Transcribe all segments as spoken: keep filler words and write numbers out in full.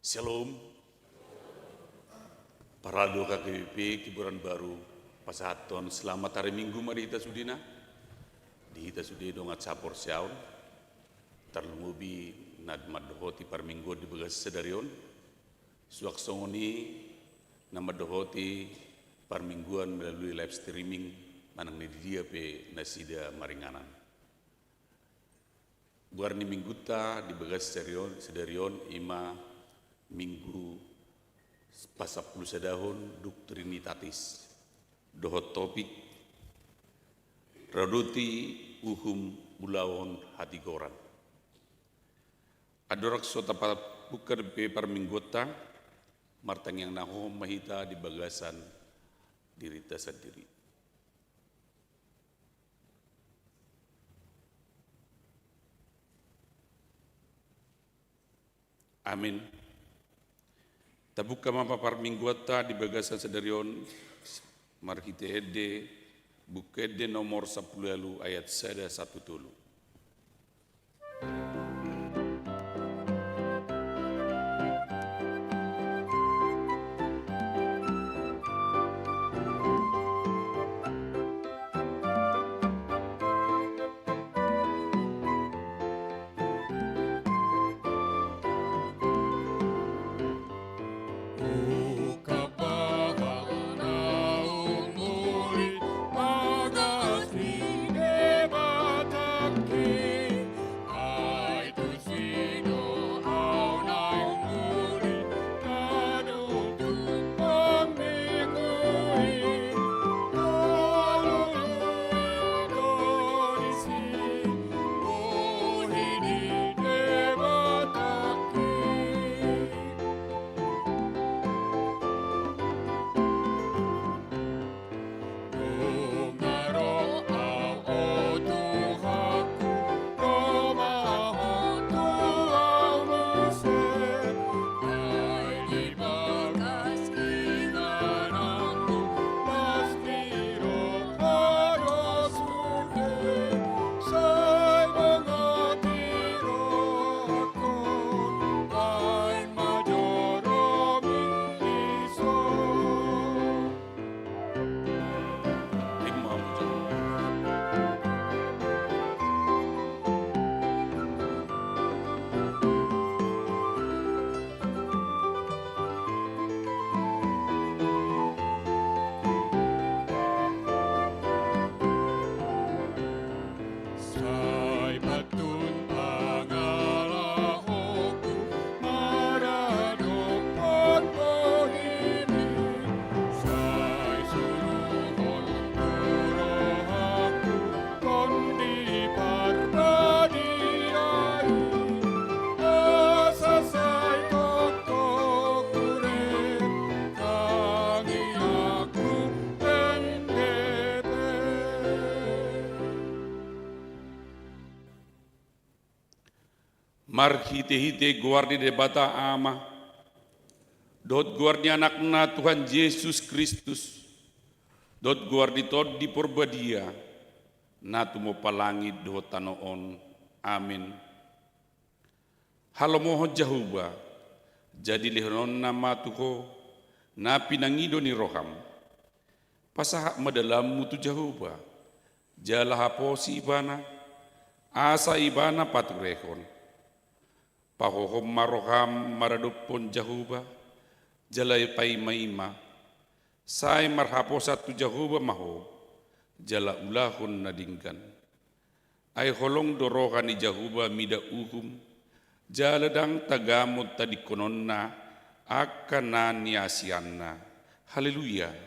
Shalom. Parhalado H K B P Kebayoran Baru, pasahathon selamat hari Minggu ma di hita sudena. Di hita sude dongan saporseaon, tarlumobi na mandohoti parmingguon di bagasan sadari on. Suang songon i na mandohoti parmingguon melalui live streaming manang na di dia pe nasida maringanan. Goar ni minggunta di bagasan sadari on, sadari on ima Minggu pasampulu sadahon dung Trinitatis, dohot topik: Radoti uhum ulaon hatigoran. Andorang so tapabungka dope parmingguonta, martangiang na hohom ma hita di bagasan dirinta sandiri. Amin. Tabungka ma parmingguonta di bagasan sadari on marhite ende, Buku Ende nomor sampulu ualu ayat sada sahat tu tolu. Marhitehite goar ni Debata Ama, dohot goar ni Anakna Tuhan Jesus Kristus, dohot goar ni Tondi Porbadia, na tumompa langit dohot tano on. Amin. Halomohon Jahowa, jadi lehononna ma tu ho na pinangido ni roham. Pasahat ma dalanmu tu Jahowa, jala haposi Ibana, asa Ibana paturehon. Pahohom ma roham maradophon Jahowa, jala paimaima. Sai marhaposan tu Jahowa ma ho, jala ulahon na denggan. Ai holong do roha ni Jahowa mida uhum, jala ndang tagamon tadingkononna angka na niasianna. Haleluya.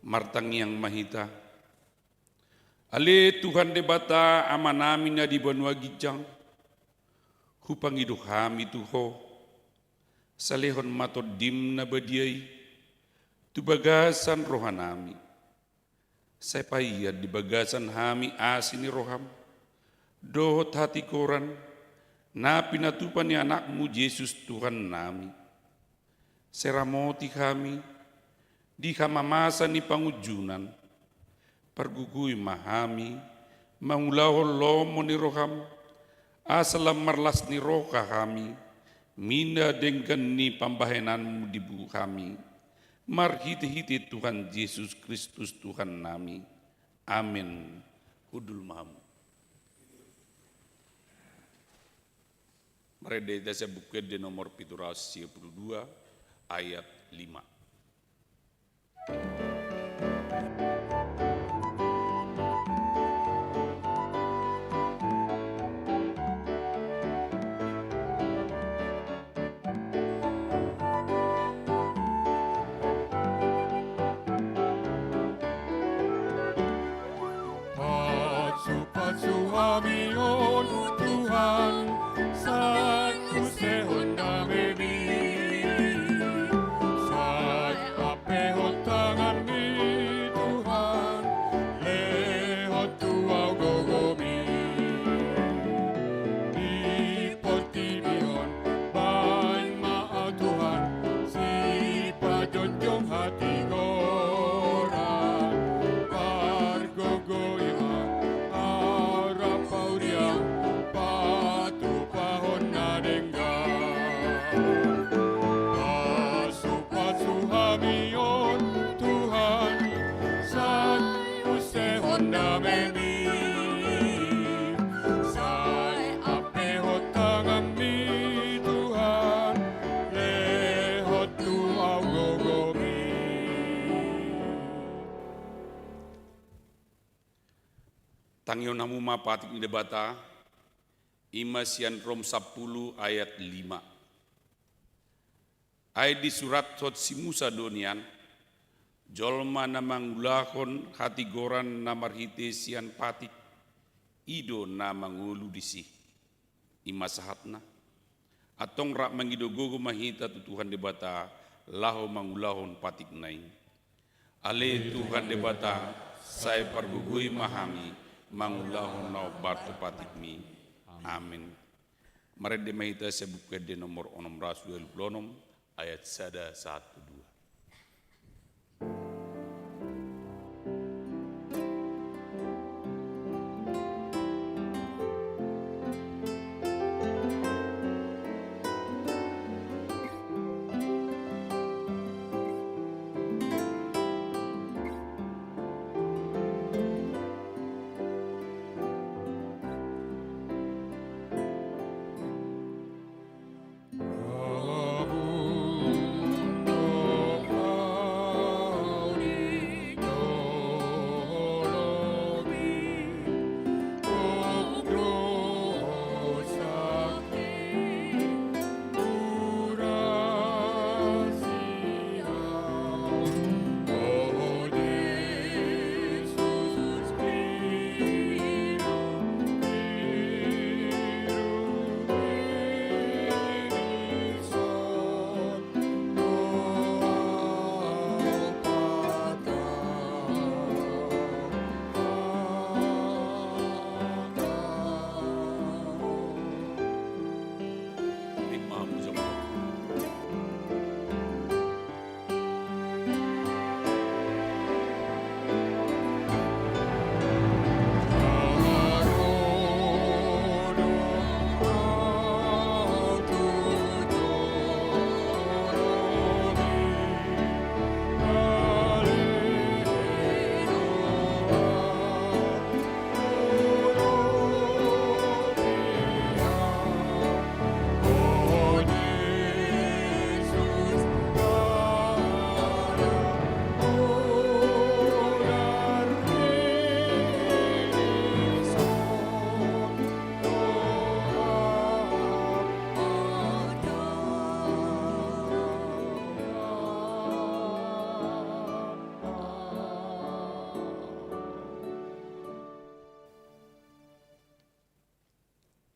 Martangiang ma hita. Ale Tuhan Debata Amanami na di banua ginjang, hupangido hami tu Ho, salehon ma Tondim na badia i tu bagasan rohanami. Sai paian di bagasan hami asi ni roham dohot hatigoran na pinatupa ni Anakmu Jesus Tuhannami. Sai ramoti hami di hamamasa ni pangunjunan, pargogoi ma hami mangulahon lomo ni roham, asa lam marlas ni roha hami, mian denggan ni pambahenanmu di hami, marhitehite Tuhan Jesus Kristus Tuhannami. Amen. Hundul ma hamu. Marende hita sian Buku Ende nomor pitu ratus sia pulu dua, ayat lima. Pasu-pasu hami on Tuhan, sai usehon damemi. Sai ampehon tanganmi Tuhan, lehon tu ahu gogomi. Di portibi on baen ma ahu Tuhan, sipajongjong hatigoran, pargogoi ma ahu rap pauria, patupahon na denggan. Pasu-pasu hami on Tuhan, sai usehon damemi. Sai ampehon tanganmi Tuhan, lehon tu ahu gogomi. Tangihon hamu ma patik ni Debata, i ma sian Rom sampulu ayat lima. Ai disurathon si Musa do nian, jolma na mangulahon hatigoran na marhite sian patik, i do na mangolu disi. I ma sahatna. Antong rap mangido gogo ma hita tu Tuhan Debata, laho mangulahon patikna i. Ale Tuhan Debata, sai pargogoi ma hami, mangulahon na hombar tu patikmi. Amen. Marende ma hita sian Buku Ende nomor onom ratus dua pulu onom, ayat sada sahat tu dua.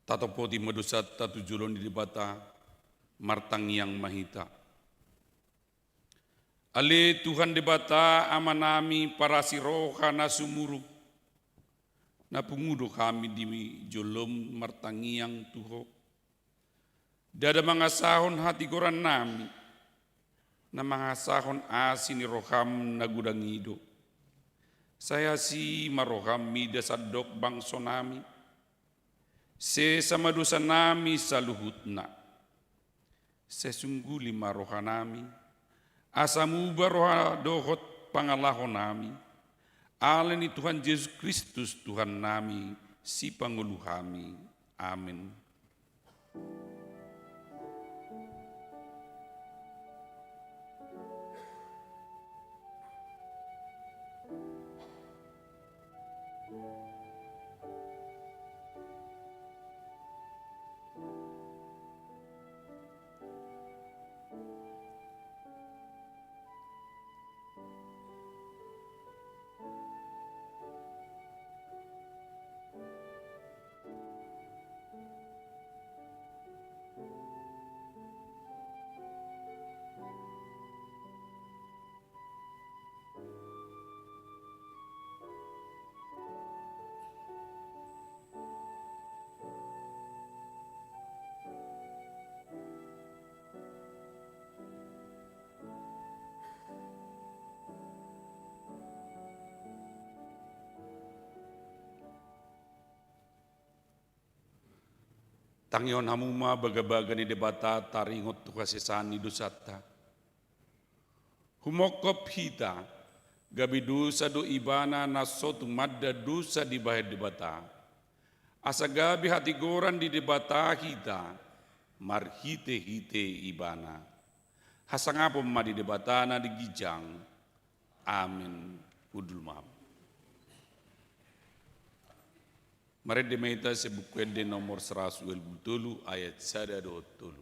Tatompoti ma dosanta tu jolo ni Debata, martangiang ma hita. Ale Tuhan Debata Amanami parasi roha na sumurung, na pungu do hami di jolom martangiang tu Ho. Ndada mangasahon hatigorannami, Na mangasahon asi ni roham na godang i do. Sai asi ma roham mida sandok bangsonami. Sesa ma dosanami saluhutna. Sai sungguli ma rohanami. Asa muba roha dohot pangalahonami. Ale ni Tuhan Jesus Kristus Tuhannami, sipangolu hami. Amen. Tangihon hamu ma bagabaga ni Debata taringot tu hasesaan ni dosanta. Humongkop hita, gabe dosa do Ibana na so tumanda dosa dibahen Debata. Asa gabe hatigoran di Debata hita, marhitehite Ibana. Hasangapon ma di Debata na di ginjang. Amen. Hundul ma. Marende ma hita sian Buku Ende nomor saratus ualu pulu tolu ayat sada dohot tolu.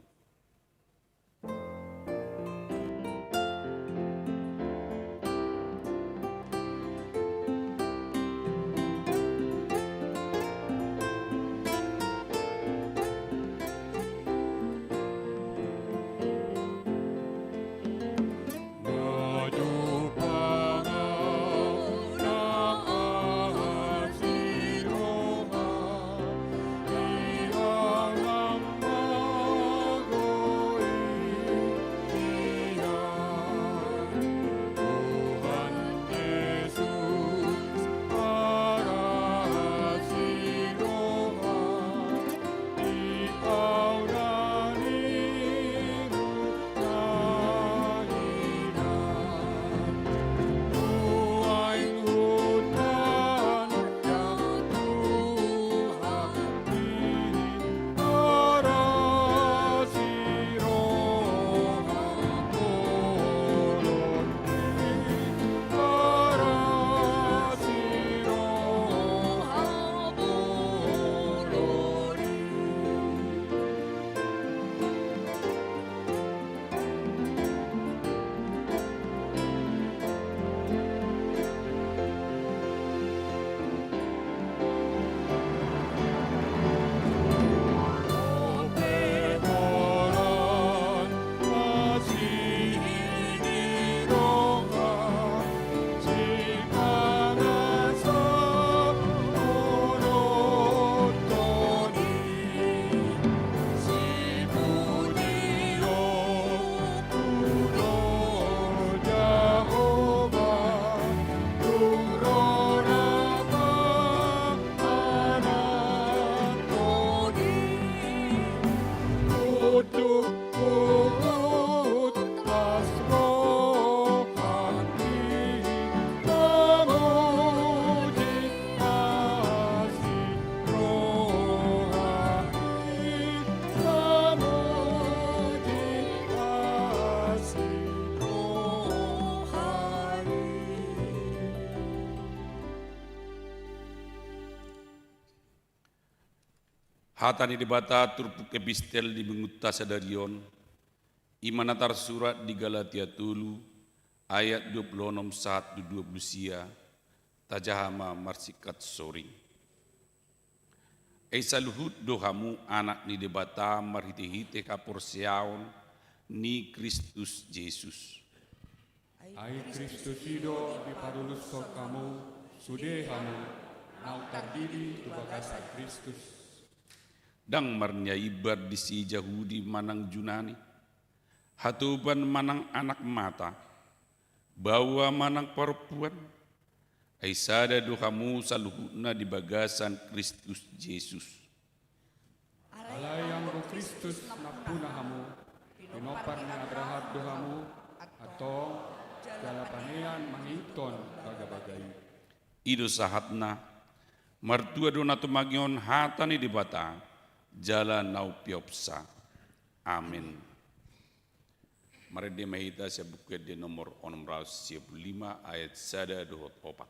Hata ni Debata turpuk epistel di minggunta sadari on, i ma na tarsurat di Galatia tolu ayat dua pulu onom sahat tu dua pulu sia, tajaha ma marsingkat soring. Ai saluhut do hamu anak ni Debata marhitehite haporseaon ni Kristus Jesus. Ai Kristus i do diparulushon hamu, sude hamu naung tardidi tu bagasan Kristus. Ndang marnia imbar disi Jahudi manang Junani, Hatoban manang anak mata, baoa manang parompuan, ai sada do hamu saluhutna di bagasan Kristus Jesus. Alai anggo Kristus nampuna hamu, pinompar ni Abraham do hamu, antong, jala panean mangihuthon bagabaga i. I do sahatna, martua do na tumangihon hata ni Debata, jala na umpeopsa. Amen. Marende ma hita sian Buku Ende nomor onom ratus sia pulu lima, ayat sada dohot opat.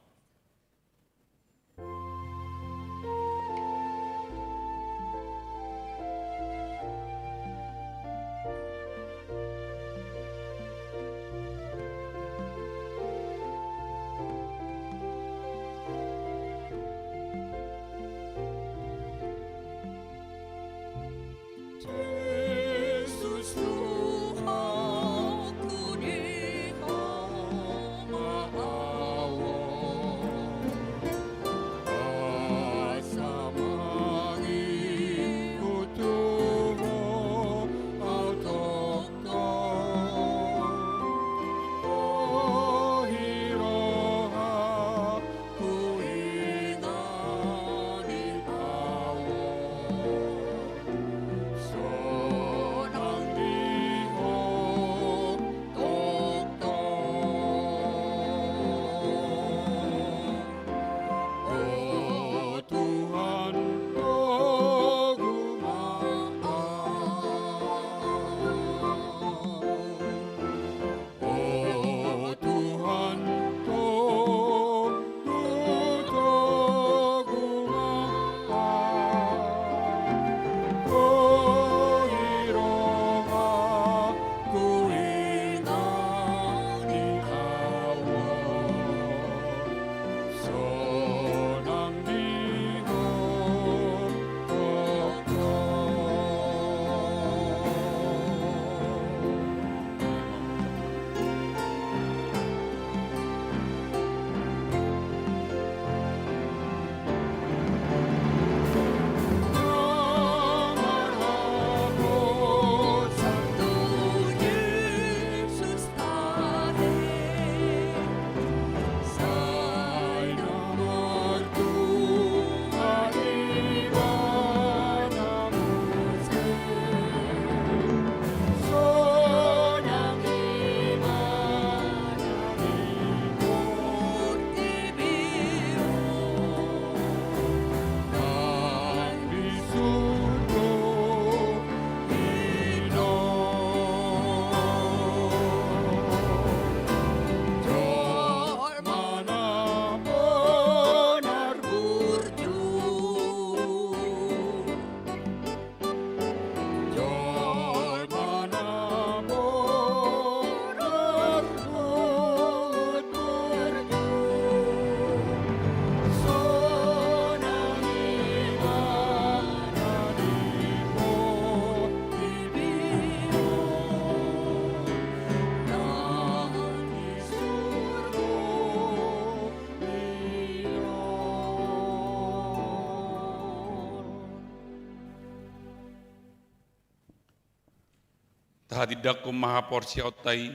Tahatindangkon ma haporseaonta i,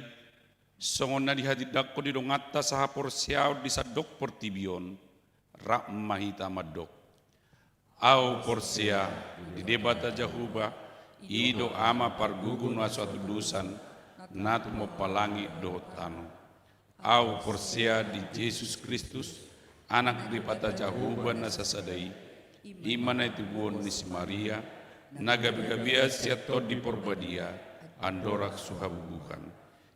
songon na dihatindangkon ni donganta sahaporseaon di sandok portibi on, rap ma hita mandok. Ahu porsea di Debata Jahowa, i do Ama pargogo na so hatudosan, na tumompa langit dohot tano. Ahu porsea di Jesus Kristus, Anak ni Debata Jahowa na sasada i, i ma na itubuhon ni si Maria, na gabegabean sian Tondi Porbadia, andorang so habubuhan.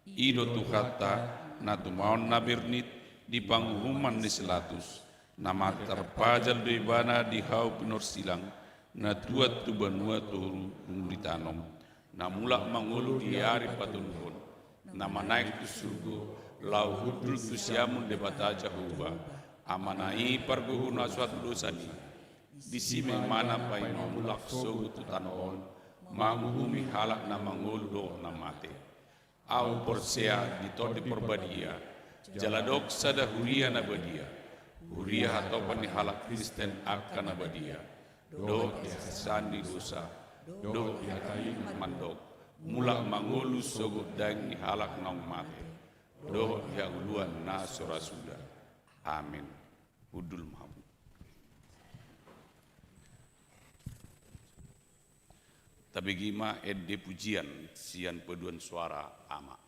I do Tuhanta, na tumaon na bernit di panguhuman ni si Latus, na martarpajal do Ibana di hau pinorsilang, na tuat tu banua toru dung ditanom, na mulak mangolu di ari patoluhon, na manaek tu surgo, laho hundul tu siamun Debata Jahowa, Amana i pargogo na so hatudosan i. Disi ma Ibana paima mulak sogot tu tano on, manguhumi halak na mangolu dohot na mate. Ahu porsea di Tondi Porbadia, jala adong sada huria na badia, huria hatopan ni halak Kristen angka na badia, dohot di hasesaan ni dosa, dohot di hatahinan mandok, mulak mangolu sogot daging ni halak naung mate, dohot di hangoluan na so ra suda. Amen. Hundul ma hamu. Tabege ma ende pujian sian paduan suara Ama.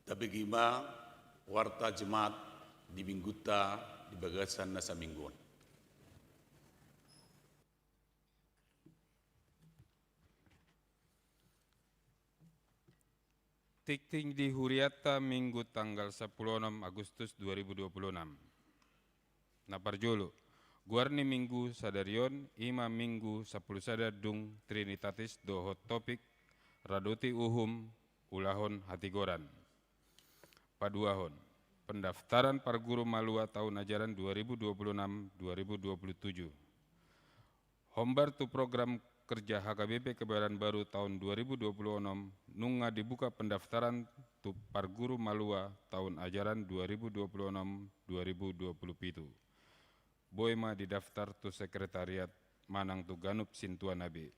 Tabege ma warta Jumat di minggunta di bagasan na saminggu on. Tingting di hurianta, Minggu tanggal sampulu onom Agustus dua ribu dua puluh enam. Na parjolo, goar ni Minggu sadari on i ma Minggu sampulu sada dung Trinitatis dohot topik, radoti uhum, ulahon hatigoran. Paduahon, pendaftaran parguru malua taon ajaran dua ribu dua puluh enam dua ribu dua puluh tujuh. Hombar tu program kerja H K B P Kebayoran Baru taon dua ribu dua puluh onom, nunga dibuka pendaftaran tu parguru malua taon ajaran dua ribu dua puluh onom dua ribu dua puluh pitu. Boi ma didaftar tu sekretariat manang tu ganup sintua na be.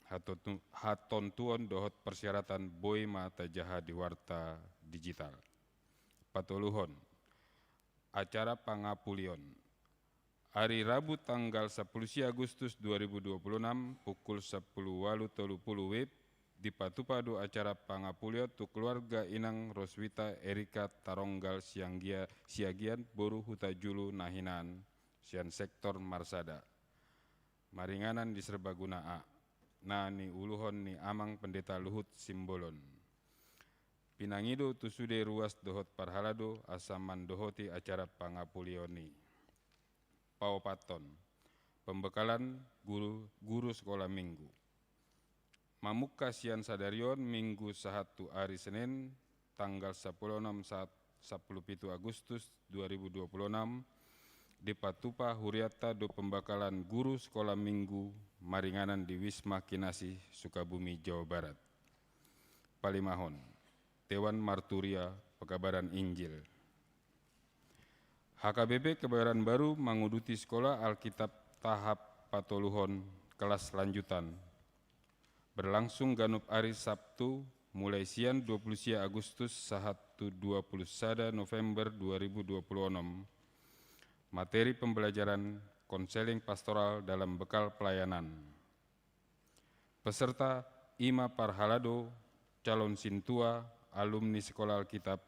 Hatontu-, hatontuon dohot persyaratan boi ma tajaha di warta digital. Patoluhon, acara pangapulion. Ari Rabu tanggal sampulu sia Agustus dua ribu dua puluh enam pukul sampulu ualu tolu pulu W I B, dipatupa do acara pangapulion tu keluarga inang Roswita Erika Taronggal Sianggia-, Siagian boru Hutajulu Nahinan, sian sektor Marsada. Maringanan di Serbaguna A, na niuluhon ni Amang Pendeta Luhut Simbolon. Pinangido tu sude ruas dohot parhalado asa mandohoti acara pangapulion i. Paopathon, pembekalan guru, guru sekolah minggu. Mamungka sian sadari on Minggu sahat tu ari Senin, tanggal sampulu onom sahat sampulu pitu Agustus dua ribu dua puluh enam, dipatupa hurianta do pembekalan guru sekolah minggu maringanan di Wisma Kinasih, Sukabumi, Jawa Barat. Palimahon, Dewan Marturia Pekabaran Injil. H K B P Kebayoran Baru manguduti Sekolah Alkitab tahap patoluhon kelas lanjutan, berlangsung ganup ari Sabtu, mulai sian dua pulu sia Agustus sahat tu dua pulu sada November dua ribu dua pulu onom. Materi pembelajaran konseling pastoral dalam bekal pelayanan. Peserta i ma parhalado, calon sintua, alumni Sekolah Alkitab,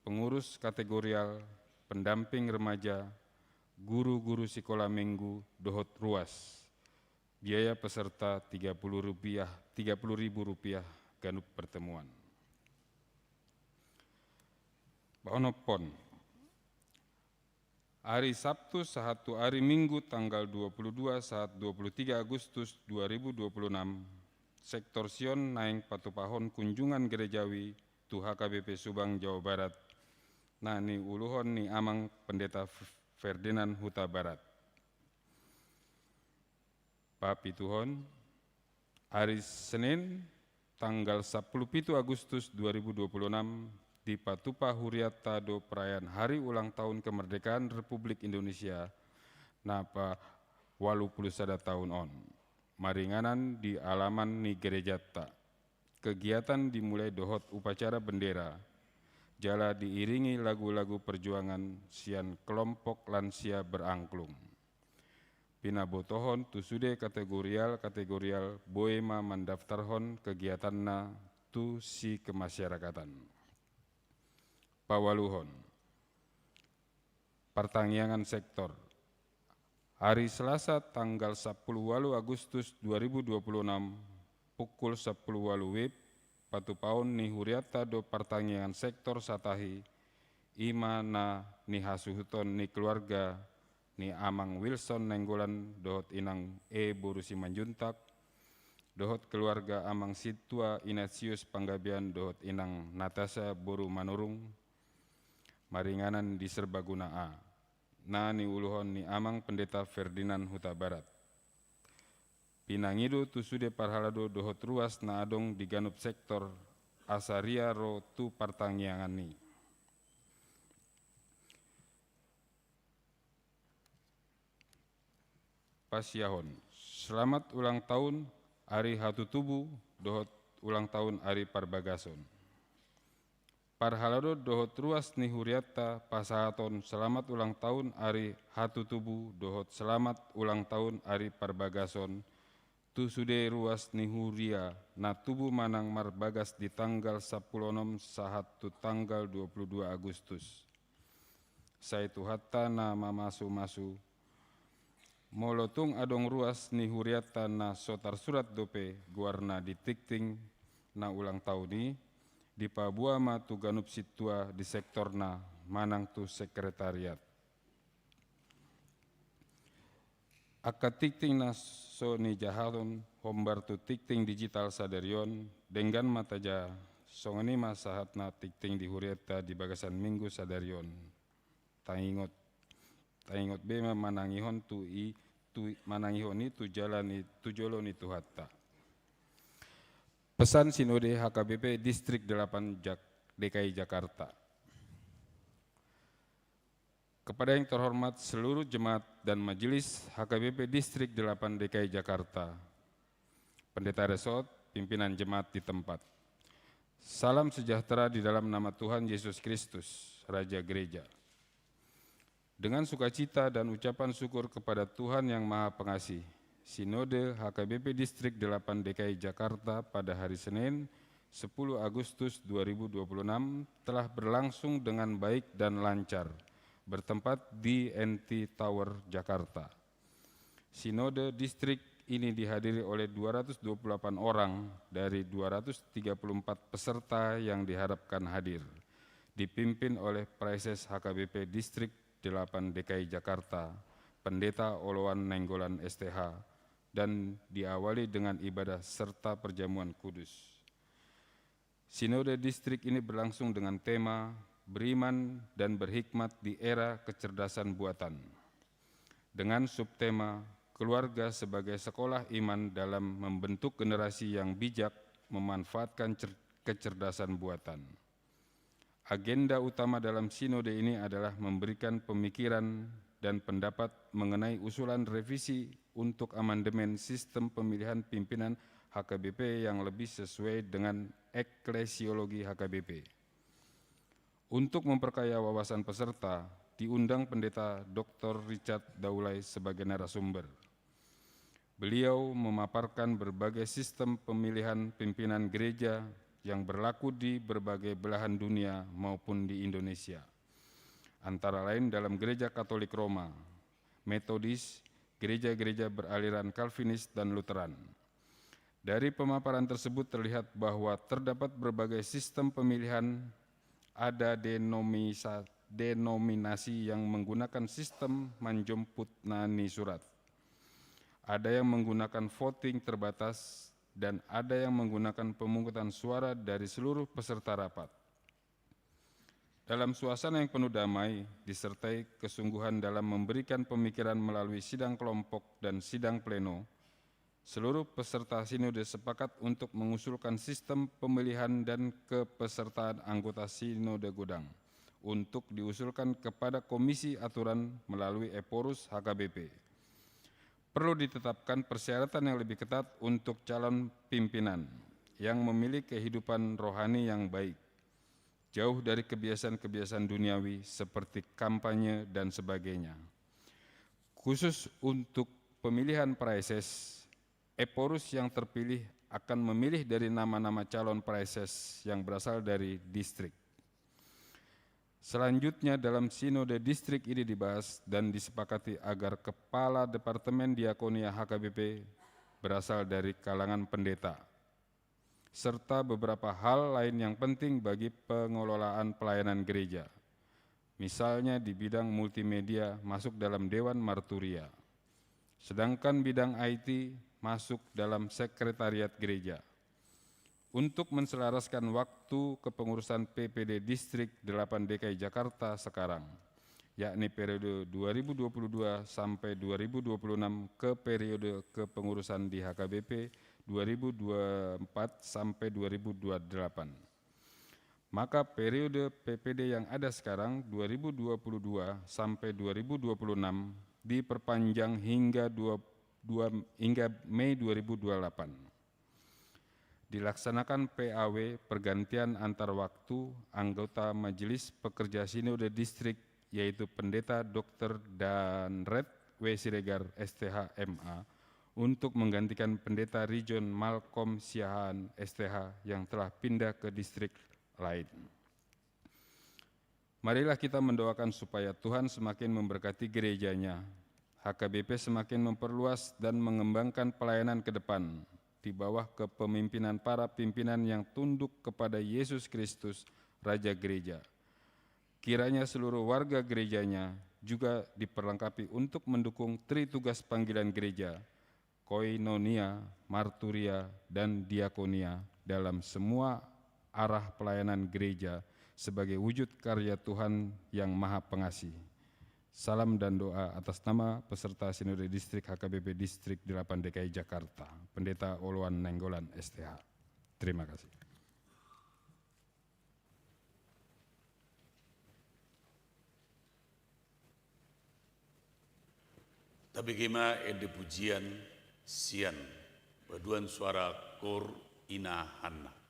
pengurus kategorial, pendamping remaja, guru-guru sekolah minggu, dohot ruas. Biaya peserta tiga puluh rupiah, tiga puluh ribu rupiah ganup pertemuan. Paonomhon. Ari Sabtu sahat tu ari Minggu tanggal dua pulu dua sahat dua pulu tiga Agustus dua ribu dua pulu enam, Sektor Sion naeng patupahon kunjungan gerejawi tu H K B P Subang, Jawa Barat, na niuluhon ni Amang Pendeta F-, Ferdinand Hutabarat. Papituhon, ari Senin, tanggal sampulu pitu Agustus dua ribu dua puluh enam, dipatupa hurianta do perayaan hari ulang tahun kemerdekaan Republik Indonesia na pa ualu pulu sada taon on, maringanan di alaman ni gerejanta. Kegiatan dimulai dohot upacara bendera, jala diiringi lagu-lagu perjuangan sian kelompok lansia berangklung. Pinabotohon tu sude kategorial-kategorial boi ma mandaftarhon kegiatanna tu sikemasyarakatan. Paualuhon. Partangiangan sektor. Ari Selasa tanggal sampulu ualu Agustus dua ribu dua puluh enam, pukul sampulu ualu W I B, patupaon ni hurianta do partangiangan sektor satahi, i ma na nihasuhuton ni keluarga ni Amang Wilson Nainggolan dohot Inang E boru Simanjuntak, dohot keluarga Amang Sintua Ignatius Panggabean dohot Inang Natasha boru Manurung, maringanan di Serbaguna A, na niuluhon ni Amang Pendeta Ferdinand Hutabarat. Pinangido tu sude parhalado dohot ruas na adong di ganup sektor asa ria ro tu partangiangan i. Pasiahon. Selamat ulang tahun ari hatutubu dohot ulang tahun ari parbagason. Parhalado dohot ruas ni hurianta pasahaton selamat ulang tahun ari hatutubu dohot selamat ulang tahun ari parbagason tu sude ruas ni huria na tubu manang marbagas di tanggal sampulu onom sahat tu tanggal dua pulu dua Agustus. Sai Tuhanta na mamasu-masu, molo tung adong ruas ni hurianta na so tarsurat dope goarna di tingting na ulang taon i, dipaboa ma tu ganup sintua di sektorna manang tu sekretariat. Angka tingting na so nijahaton hombar tu tingting digital sadari on, denggan ma tajaha, songon i ma sahatna tingting di hurianta di bagasan minggu sadari on. Taingot, taingot be ma manangihon tu i, tu manangihon i tu jala ni, tu jolo ni Tuhanta. Pesan Sinode H K B P Distrik delapan Jak-, D K I Jakarta. Kepada yang terhormat seluruh jemaat dan majelis H K B P Distrik delapan D K I Jakarta, Pendeta Resort, pimpinan jemaat di tempat. Salam sejahtera di dalam nama Tuhan Yesus Kristus, Raja Gereja. Dengan sukacita dan ucapan syukur kepada Tuhan Yang Maha Pengasih, Sinode H K B P Distrik delapan D K I Jakarta pada hari Senin, sepuluh Agustus dua ribu dua puluh enam, telah berlangsung dengan baik dan lancar, bertempat di N T Tower, Jakarta. Sinode distrik ini dihadiri oleh dua ratus dua puluh delapan orang dari dua ratus tiga puluh empat peserta yang diharapkan hadir, dipimpin oleh Praeses H K B P Distrik delapan D K I Jakarta, Pendeta Oloan Nainggolan S T H, dan diawali dengan ibadah serta perjamuan kudus. Sinode distrik ini berlangsung dengan tema Beriman dan Berhikmat di Era Kecerdasan Buatan, dengan subtema Keluarga sebagai Sekolah Iman dalam Membentuk Generasi yang Bijak Memanfaatkan Cer-, Kecerdasan Buatan. Agenda utama dalam sinode ini adalah memberikan pemikiran dan pendapat mengenai usulan revisi untuk amandemen sistem pemilihan pimpinan H K B P yang lebih sesuai dengan eklesiologi H K B P. Untuk memperkaya wawasan peserta, diundang Pendeta Doktor Richard Daulay sebagai narasumber. Beliau memaparkan berbagai sistem pemilihan pimpinan gereja yang berlaku di berbagai belahan dunia maupun di Indonesia, antara lain dalam Gereja Katolik Roma, Metodis, gereja-gereja beraliran Calvinis dan Lutheran. Dari pemaparan tersebut terlihat bahwa terdapat berbagai sistem pemilihan, ada denomisa-, denominasi yang menggunakan sistem manjomput na nisurat, ada yang menggunakan voting terbatas, dan ada yang menggunakan pemungutan suara dari seluruh peserta rapat. Dalam suasana yang penuh damai, disertai kesungguhan dalam memberikan pemikiran melalui sidang kelompok dan sidang pleno, seluruh peserta sinode sepakat untuk mengusulkan sistem pemilihan dan kepesertaan anggota sinode godang untuk diusulkan kepada Komisi Aturan melalui Ephorus H K B P. Perlu ditetapkan persyaratan yang lebih ketat untuk calon pimpinan yang memiliki kehidupan rohani yang baik, jauh dari kebiasaan-kebiasaan duniawi seperti kampanye dan sebagainya. Khusus untuk pemilihan praeses, Ephorus yang terpilih akan memilih dari nama-nama calon praeses yang berasal dari distrik. Selanjutnya, dalam sinode distrik ini dibahas dan disepakati agar kepala departemen diakonia H K B P berasal dari kalangan pendeta, serta beberapa hal lain yang penting bagi pengelolaan pelayanan gereja. Misalnya di bidang multimedia masuk dalam Dewan Marturia, sedangkan bidang I T masuk dalam sekretariat gereja. Untuk menselaraskan waktu kepengurusan P P D Distrik delapan D K I Jakarta sekarang, yakni periode dua ribu dua puluh dua sampai dua ribu dua puluh enam ke periode kepengurusan di H K B P dua ribu dua puluh empat sampai dua ribu dua puluh delapan. Maka periode P P D yang ada sekarang, dua ribu dua puluh dua sampai dua ribu dua puluh enam, diperpanjang hingga dua, dua, hingga Mei dua ribu dua puluh delapan. Dilaksanakan P A W pergantian antar waktu anggota Majelis Pekerja Sinode Distrik, yaitu Pendeta Doktor Danred W Siregar, S T H, M A, untuk menggantikan Pendeta Region Malcolm Siahaan, S T H, yang telah pindah ke distrik lain. Marilah kita mendoakan supaya Tuhan semakin memberkati gereja-Nya, H K B P semakin memperluas dan mengembangkan pelayanan ke depan di bawah kepemimpinan para pimpinan yang tunduk kepada Yesus Kristus, Raja Gereja. Kiranya seluruh warga gereja-Nya juga diperlengkapi untuk mendukung tritugas panggilan gereja, koinonia, marturia, dan diakonia dalam semua arah pelayanan gereja sebagai wujud karya Tuhan yang Maha Pengasih. Salam dan doa atas nama peserta Sinode Distrik H K B P Distrik delapan D K I Jakarta, Pendeta Oloan Nainggolan, S T H. Terima kasih. Tabege ma ende pujian sian paduan suara Kor Ina Hanna.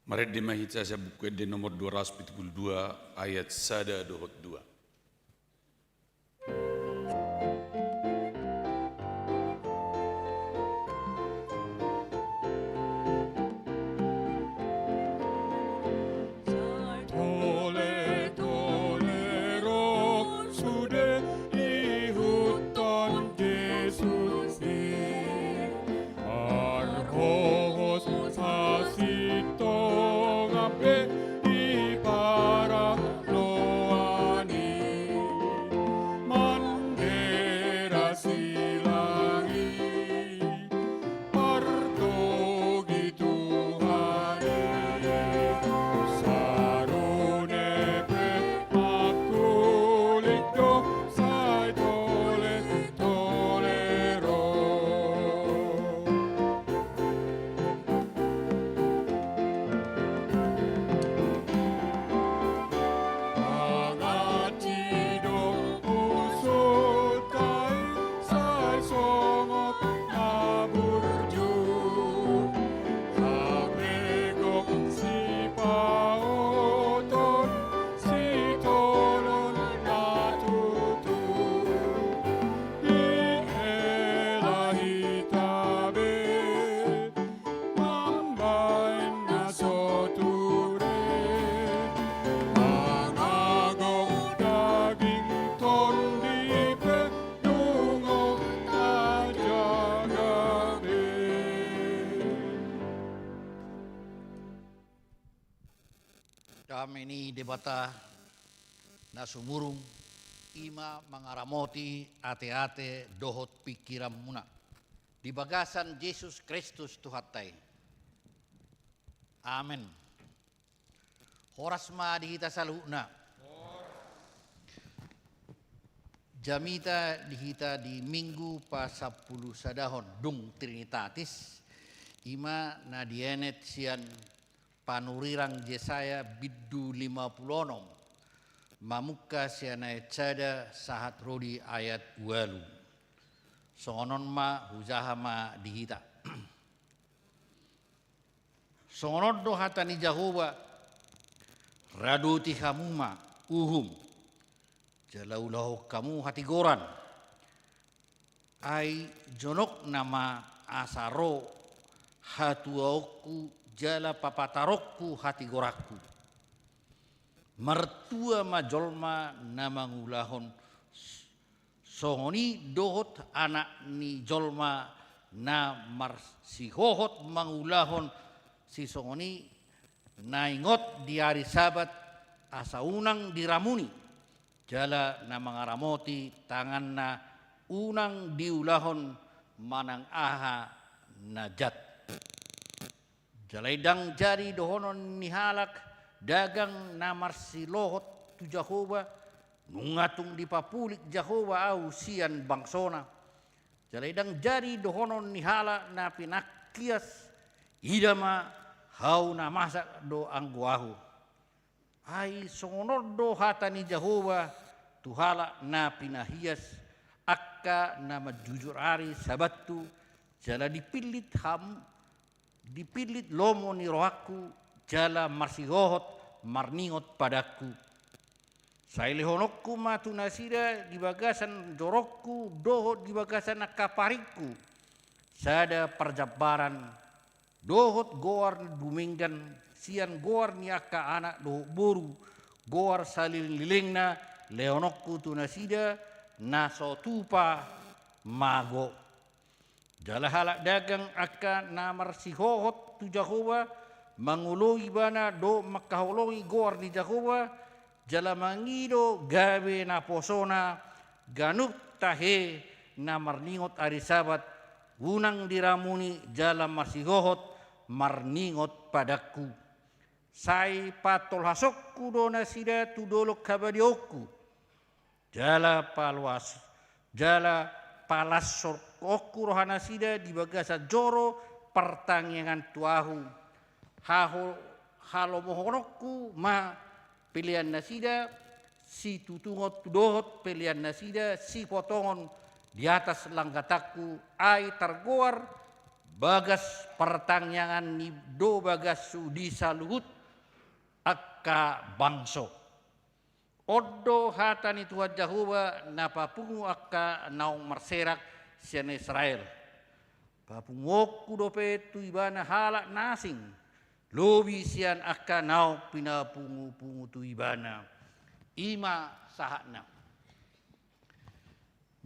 Marende ma hita sian Buku Ende nomor dua ratus pitu pulu dua, ayat sada dohot dua. Tole-tole ro sude ihuthon Jesus i. Marhohos hasintongan be i paraloan i, mandera silang i, partogi Tuhan i, sarune pe mangkuling do sai tole-tole ro. Mangaji do usulta i sai songon na burju, hape gok sipaoton, sitolon na tutu. Dihela hita be mambahen na so ture, mangago daging tondi pe, dungo tajaga be. Dame ni Debata na sumurung, i ma mangaramoti ateate dohot pingkiranmuna di bagasan Jesus Kristus Tuhanta i. Amen. Horas ma di hita saluhutna. Jamita di hita di Minggu pasampulusadahon dung Trinitatis, i ma na dienet sian panurirang Jesaya bindu lima pulu onom, mamungka sian ayat sada sahat ro di ayat ualu. Songon on ma, hujaha ma di hita. Songon on do hata ni Jahowa: Radoti hamu ma uhum, jala ulahon hamu hatigoran. Ai jonok nama asa ro hatuaonku jala papataronku hatigoranku. Martua ma jolma na mangulahon songon i, dohot anak ni jolma na marsihohot mangulahon sisongon i, na ingot di ari Sabat asa unang diramuni, jala na mangaramoti tanganna unang diulahon manang aha na jat. Jala ndang jadi dohonon ni halak dagang na marsilohot tu Jahowa: Nunga tung dipapulik Jahowa ahu sian bangsona. Jala ndang jadi dohonon ni halak na pinangkias: Ida ma, ahu na masa do anggo ahu. Ai songon on do hata ni Jahowa tu halak na pinahias, angka na manjujur ari Sabathu, jala dipillit ham, dipillit lomo ni rohangku, jala marsihohot marningot padangku. Sai lehononku ma tu nasida di bagasan jorongku dohot di bagasan angka paringku sada parjambaran, dohot goar dumenggan sian goar ni angka anak dohot boru, goar saleleng-lelengna lehononku tu nasida, na so tupa mago. Jala halak dagang angka na marsihohot tu Jahowa, mangoloi ibana dohot mangkaholongi goar ni Jahowa, jala mangido gabe naposona ganup tahe na marningot ari Sabat, unang diramuni jala marsihohot marningot padangku. Sai patolhasonku do nasida tu dolok habadiaonku. Jala paloas, jala palassorhonku rohanasida di bagasan joro partangiangan tu ahu. Haho-, halomohononku ma pelean nasida, situtungon dohot pelean nasida sipotongon di atas langgatanku, ai targoar Bagas partangiangan ni do bagashu di saluhut angka bangso. On do hata ni Tuhan Jahowa na papungu angka naung marserak sian Israel. Papunguonku dope tu ibana halak na asing, lobi sian angka naung pinapungupungu tu ibana. I ma sahatna.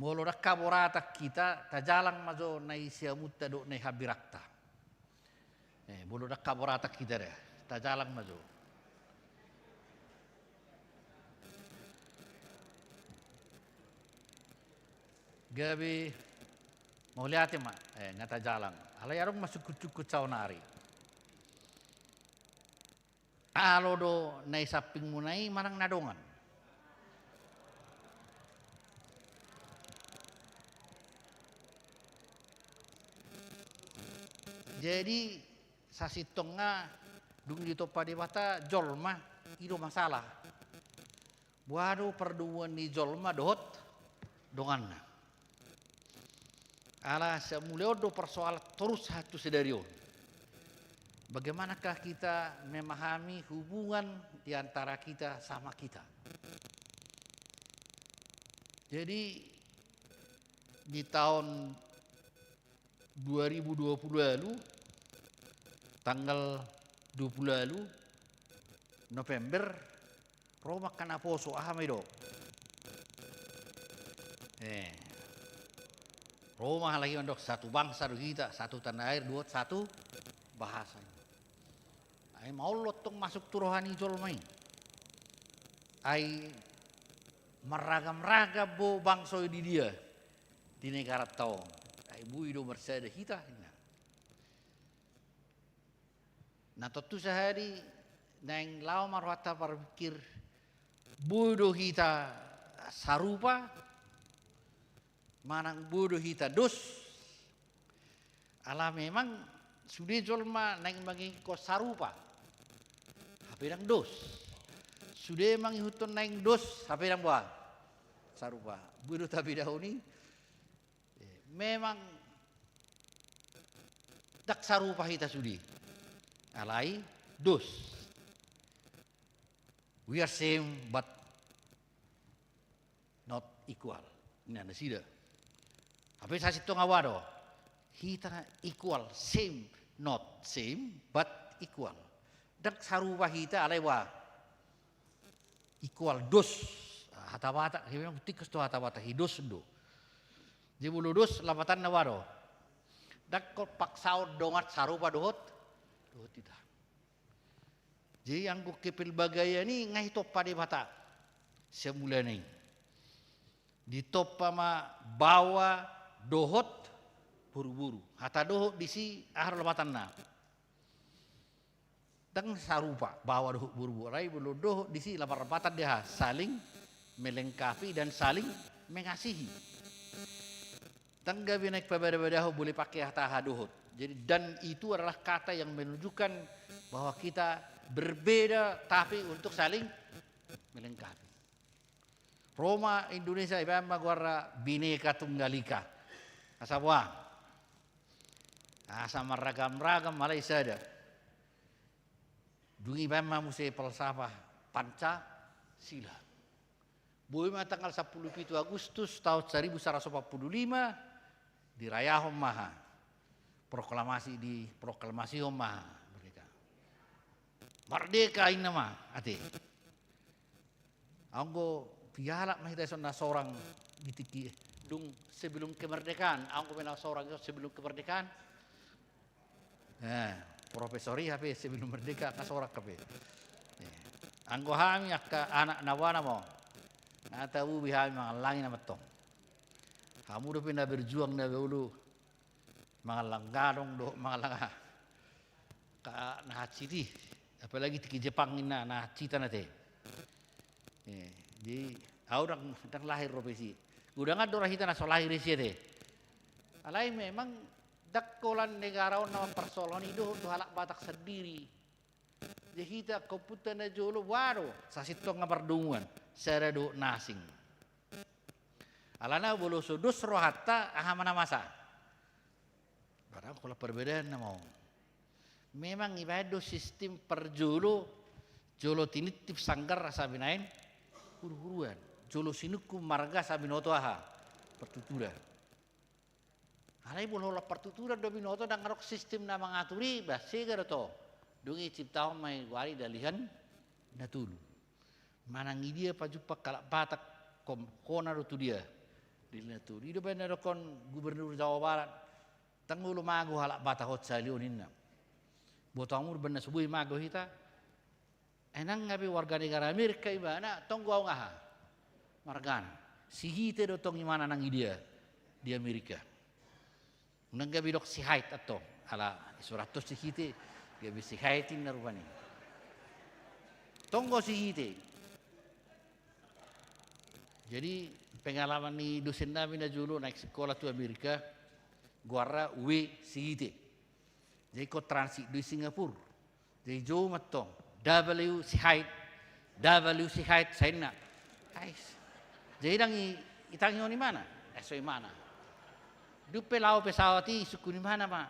Molo ndang haboratan hita, tajalang ma jo na i siamunta dohot na i hambirangta. Eh, molo ndang haboratan hita da, tajalang ma jo. Gabe mauliate ma, eh, na tajalang. Alai adong ma sungkun-sungkun saonari. Alo do na i sampingmuna i manang na dongan? Jadi, sasintongna dung ditompa Debata jolma, i do masalah. Boha do pardomuan ni jolma dohot donganna? Ala sian mulai on do persoalan torus sahat tu sadari on. Bagaimanakah kita memahami hubungan di antara kita sama kita? Jadi, di tahun dua ribu dua puluh lalu, tanggal dua puluh lalu November, ro ma angka naposo, aha ma i do? Eh. Ro ma halak i mandok, satu bangsa do hita, satu tanah air, dohot satu bahasa. Ai maol do tong masuk tu roha ni jolma i. Ai marragam-ragam bo bangso i di dia, di negaranta on. Ai boi do marsada hita, ninna. Na tontu sahali naeng laho ma rohanta marpikir, boi do hita sarupa, manang boi do hita dos. Ala memang sude jolma naeng mangingot sarupa, hape ndang dos. Sude mangihuthon naeng dos, hape ndang boha? Sarupa. Boi do tabedahon i? Eh, memang ndang sarupa hita sude. Alai dos. We are same but not equal. Ninna nasida. Hape sasintongna boha do? Hita equal, same, not same, but equal. Ndang sarupa hita, alai boha? Equal, dos. Hata Batak, memang tingkos do hata Batak i, dos do. Jadi molo dos, lapatanna boha do? Ndang ingkon paksaon dongan sarupa dohot, dohot hita. Jadi anggo kepelbagaian i nga ditompa Debata sian mulana i. Ditompa ma baoa dohot boruboru. Hata dohot disi aha do lapatanna? Ndang sarupa baoa dohot boruboru, alai molo dohot disi lapatanna aha? Saling melengkapi dan saling mengasihi. Ndang gabe naeng pabadabadahon, boleh pake hata aha dohot. Jadi dan itu adalah kata yang menunjukkan bahwa kita berbeda tapi untuk saling melengkapi. Ro ma Indonesia, ibaen ma goarna Bhinneka Tunggal Ika. Asa boha? Asa marragam-ragam alai sada. Dung i ibaen ma muse falsafah Pancasila. Boi ma tanggal sampulu pitu Agustus tahun saribu saratus opat pulu lima dirayahon ma aha? Proklamasi, diproklamasihon ma aha? Merdeka. Merdeka inna ma ate. Anggo piala ma hita dison na sorang di tingki dung sebelum kemerdekaan, anggo pe na sorang dison sebelum kemerdekaan. Eh, profesor i hape sebelum merdeka na sorang hape. Eh, anggo hami angka anak na boha nama on, na tabubi hami mangallangi nama antong. Hamu dope na berjuang na baoa mangallang gadong dohot mangallang aha. Ka na hansit i, apalagi tingki Jepang inna na hansit ate. Eh, jadi au ndang, ndang lahir dope disi. Godang do roha hita na so lahir disi ate. Alai memang ndang holan negara on na mamparsoal i dohot tu halak Batak sandiri. Jadi hita angka ompunta na jolo boha do? Sasintongna pardomuan, sada dohot na asing. Alana molo so dos rohanta, aha ma na masa? Padahal pola perbedaan nama on. Memang ibaen do sistem parjolo, jolo tinitip sanggar asa binaen huru-huruan. Jolo sinungkun marga asa binoto aha? Partuturan. Alai molo holan partuturan do binoto, ndang adong sistem na mangatur i, bah sega do to. Dung i ciptahon ma i wari dalihan na tolu. Manang i dia pajumpang halak Batak, hona do tu dia. Dalihan na tolu. I do baen na dokkon Gubernur Jawa Barat. Ndang olo mago halak Batak on sahali on ninna. Boto hamu do baen na so boi mago hita. Ai nang gabe warga negara Amerika ibana, tonggo aung aha? Margana. Si Hite do tong imana nang i dia di Amerika. Nang gabe didok si Hait antong. Ala isurang antong si Hite, gabe si Hait inna rupani. Tonggo si Hite. Jadi pengalaman ni dosen nami na jolo naek sikola tu Amerika, goarna W si Hite. Jadi ingkon transit do i Singapura. Jadi jou ma antong, W si Hait, W si Hait, sai inna. Ais. Jadi ndang i, itangihon imana? Eh, so imana. Dung pe laho pesawat i, isungkun imana ma.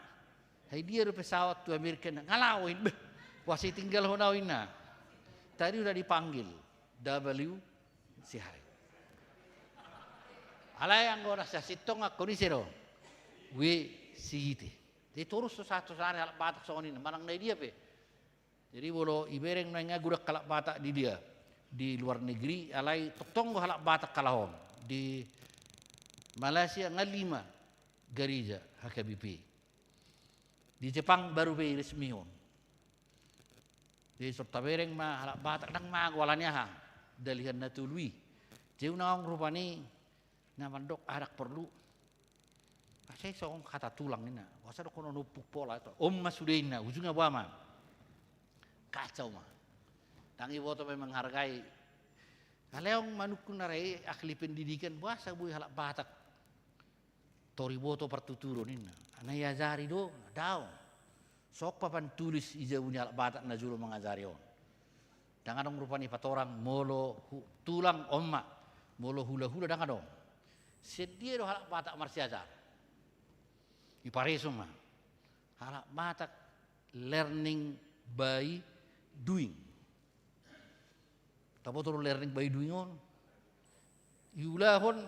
Ai dia do pesawat tu Amerika inna? Nga laho inna. Beh, boasa itinggalhon au inna. Tadi udah dipanggil W si Hait. Alai anggo na sasintong angkon ise do? W si Hite. Jadi torus do sahat tu saonari halak Batak songon i, manang na di dia pe. Jadi molo ibereng nuaeng nga godang halak Batak di dia, di luar negeri, alai tongtong do halak Batak halak on. Di Malaysia nga lima gareja H K B P. Di Jepang baru be iresmihon. Jadi so tabereng ma halak Batak ndang mago alani aha? Dalihan na tolu i. Jadi unang rupani na mandok aha ndang porlu. Asa i songon hata tulang inna. Boasa dohonon ompung pola? On ma sude inna, ujungna boha ma? Kacau ma. Ndang iboto memang menghargai. Alai aung manungkun na ra i ahli pendidikan, boasa boi halak Batak tor iboto partuturon inna. Na iajari do, daong. Songon papan tulis i jabu ni halak Batak na jolo mangajari on. Ndang adong rupani patorang molo hu-, tulang on ma, molo hula-hula ndang adong. Sian dia do halak Batak marsiajar? Ipareso ma. Halak Batak learning by doing. Taboto do learning by doing on? Iulahon,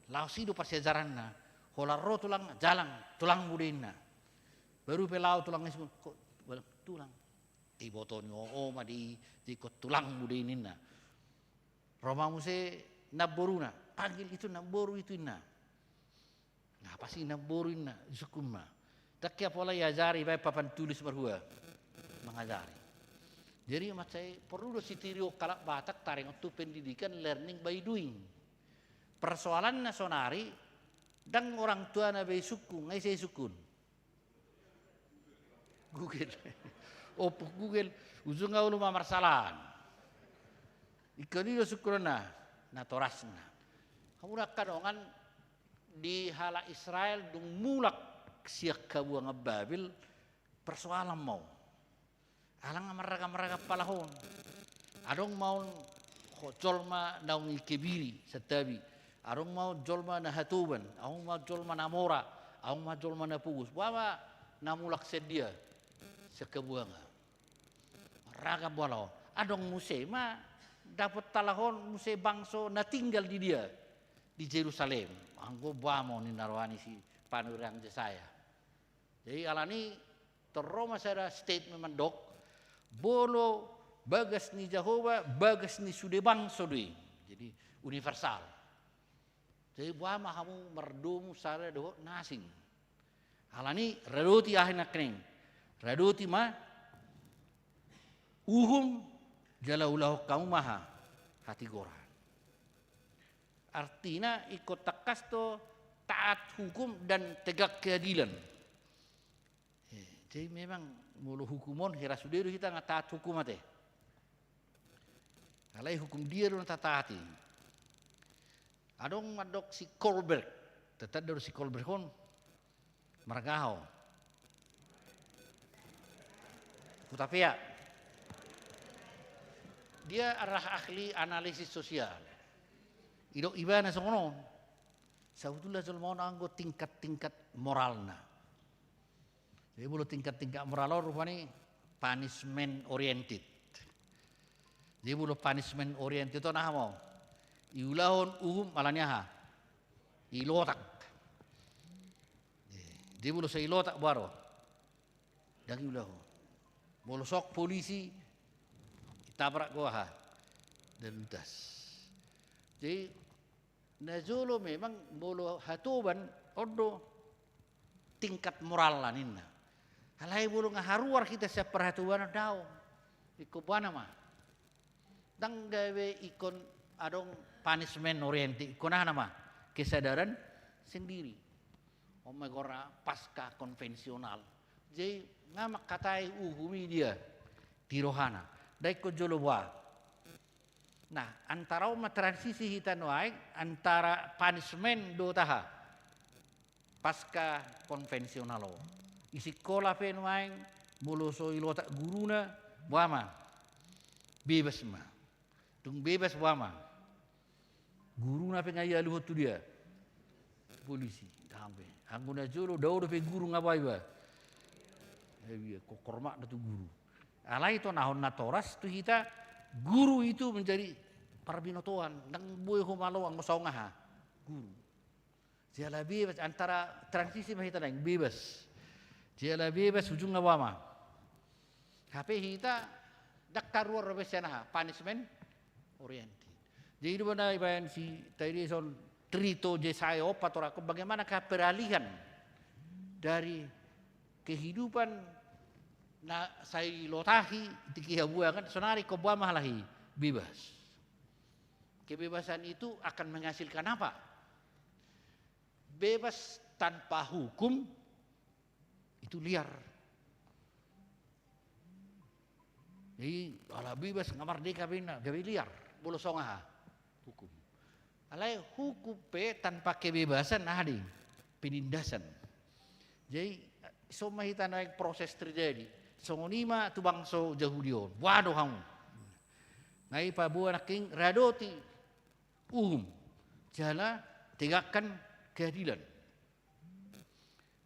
laos i do parsiajaranna. Holan ro tulang, jalang, tulang muse inna. Baru pe laho tulang i, ko, tulang. Iboto ni o ma di, di ko tulang muse ninna. Ro ma muse namboruna, panggil itu namboru itu inna. Nga pas i namboru inna, isungkun ma. Ndang ia pola iajari, baen papan tulis marhua mangajari. Jadi mansai porlu do sitiri on halak Batak taringot tu pendidikan learning by doing. Persoalanna sonari, ndang orang tuana be isungkun, nga ise isungkun? Google. Ompung Google, ujungna olo ma marsalahan. Ingkon i do sungkunonna, natorasna. Hamu angka dongan, di halak Israel dung mulak sian habuangan Babel, persoalan ma on. Ala nga marragam-ragam palaho on. Adong ma on ho-, jolma naung i Kebiri, santabi. Adong ma on jolma na hatoban, adong ma on jolma na mora, adong ma on jolma na pogos. Boha ma na mulak sian dia? Sian habuangan. Marragam palaho on. Adong muse ma dapot palaho on muse bangso na tinggal di dia, di Jerusalem. Anggo boha ma on ninna roha ni si panurirang Jesaya. Jadi alani tor ro ma sada statement mandok, molo bagas ni Jahowa, bagas ni sude bangso do i. Jadi universal. Jadi boha ma hamu mardomu sada dohot na asing? Alani radoti aha nangkining? Radoti ma uhum jala ulahon hamu ma aha? Hatigoran. Artina ingkon tangkas do taat hukum dan tegak keadilan. Eh, jadi memang molo hukum on hira sude do hita nga taat hukum ate. Alai hukum dia do na tataati? Adong mandok si Kohlberg. Tatanda do si Kohlberg on? Marga aha? Hutapea. Dia adalah ahli analisis sosial. Didok ibana songon on. Sabotulna jolma on anggo tingkat-tingkat moralna. Jadi molo tingkat-tingkat moral on rupani punishment oriented. Jadi molo punishment oriented on aha ma? Iulahon uhum ala ni aha? Ilotak. Jadi molo sai ilotak boha do? Ndang iulahon. Molo sok polisi, itabrak do aha? Dalu tas. Jadi najolo memang molo hatoban on do tingkat moralna ninna. Alai molo nga haruar hita sian parhatobanan, daong. Ingkon boha nama? Ndang gabe ingkon adong punishment oriented, ingkon aha nama? Kesadaran sendiri. On ma goarna pasca konvensional. Jadi nga mangkatai uhum i dia di rohana. Ndang ingkon jolo boha. Nah, antara on ma transisi hita nuaeng antara punishment dohot aha? Pasca konvensional on. I sikola pe nuaeng molo so ilotak guruna, boha ma? Bebas ma. Dung bebas boha ma? Guruna pe nga ialuhon tu dia? Polisi. Ndang be. Anggo najolo dao dope guru nga boha iba? Eh, ia, ko-, hormat do tu guru. Alai tonahon natoras tu hita, guru itu menjadi parbinotoan. Ndang boi ho malo anggo saongaha? Guru. Jala bebas, antara transisi ma hita naeng, bebas. Jala bebas, ujungna boha ma? Hape hita ndang karuar dope sian aha? Punishment oriented. Jadi do na ibaen si Taidison Trito Jesaya opat, ora, bagaimana peralihan dari kehidupan na sai lotahi tingki habuangan, sonari ingkon boha ma halahi? Bebas. Kebebasan itu akan menghasilkan apa? Bebas tanpa hukum itu liar. Jadi ala bebas nga mardeka be inna, gabe liar. Molo saongaha? Hukum. Alai hukum pe tanpa kebebasan aha do i? Penindasan. Jadi somal hita naeng proses terjadi. Songon i ma tu bangso Jahudi on. Boha do hamu? Nga ipaboa nangkin radoti uhum jala tegakkan keadilan.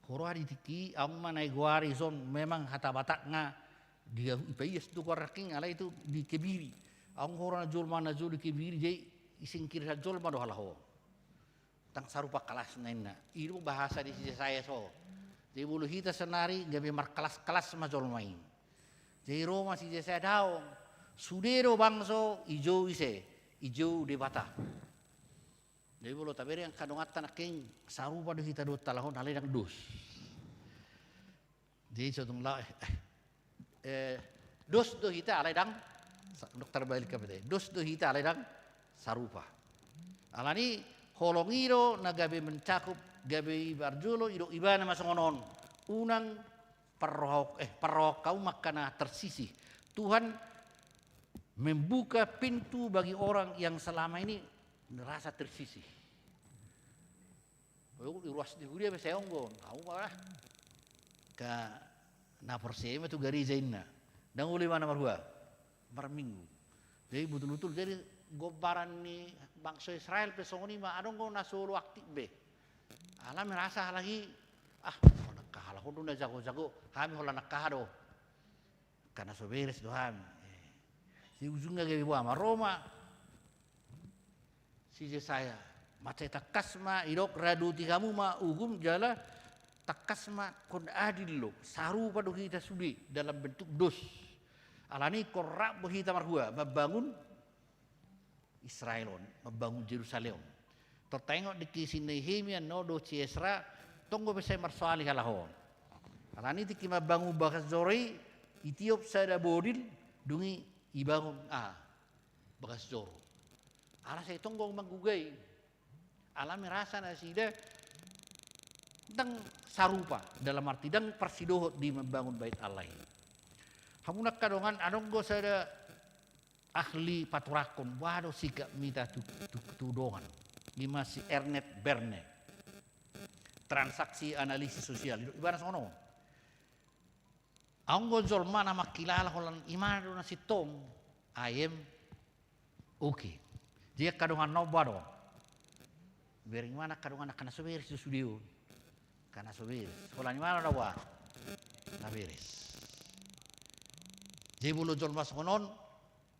Huroha di tingki i, aung ma na igoari son, memang hata Batak nga di, ipaias do goar nangkin, alai itu dikebiri. Aung huroha na jolma na jolo dikebiri, jadi isingkirhon jolma do halak on. Ndang sarupa kelasna inna. I do bahasa ni si Jesaya so. Jadi molo hita sonari gabe markelas-kelas ma jolma i. Jadi ro ma si Jesaya, daong. Sude do bangso ijou ise? Ijou Debata. Jadi molo tabereng angka donganta nangkin, sarupa do hita dohot halak on, alai ndang dos. Jadi so tung lao, eh, eh, eh, dos do hita alai ndang sa-, dokter balik ka bete. Dos do hita alai ndang sarupa. Alani holong i do na gabe mencakup, gabe i parjolo, didok ibana ma songon on. Unang parrohak, eh, parrohak hamu angka na tersisih. Tuhan membuka pintu bagi orang yang selama ini merasa tersisih. Oh, di ruas ni huria pe sai onggo, hamu ma lah. Angka na porsea ma tu gareja inna. Ndang olo ibana marhua? Marminggu. Jadi betul-betul, jadi gombaran ni bangso Israel pe songon i ma, adong do na so olo aktif be. Alai merasa halak i, ah, holan angka halak on do na jago-jago, hami holan angka aha do? Angka na so beres do hami. Eh. Jadi ujungna gabe boha ma? Ro ma si Jesaya. Mansai tangkas ma didok, radoti hamu ma uhum jala tangkas ma ingkon adil do. Sarupa do hita sude dalam bentuk dos. Alani ingkon rap do hita marhua? Mambangun Israel on, mambangun Jerusalem. Tor taingot tingki si Nehemia annon dohot si Esra, tong do be sai marsoal i halak on. Alani tingki mambangun bagas joro i, itiop sada bodil, dung i ibangun aha? Bagas joro. Ala sai tong do manggugai. Ala merasa nasida ndang sarupa, dalam arti ndang parsidohot di mambangun Bait Allah i. Hamu angka dongan, adong do sada ahli paturangkon, boha do sikap mita tu, tu, tu dongan. I ma si Ernest Berne. Transaksi analisis sosial. Ibana songon on. Adong do jolma na mangkilala holan ibana do na sintong. I am okay. Jadi angka dongan na on boha do? Bereng ibana angka dongan angka na so beres do sude on. Angka na so beres. Holan ibana do boha? na beres. Jadi molo jolma songon on,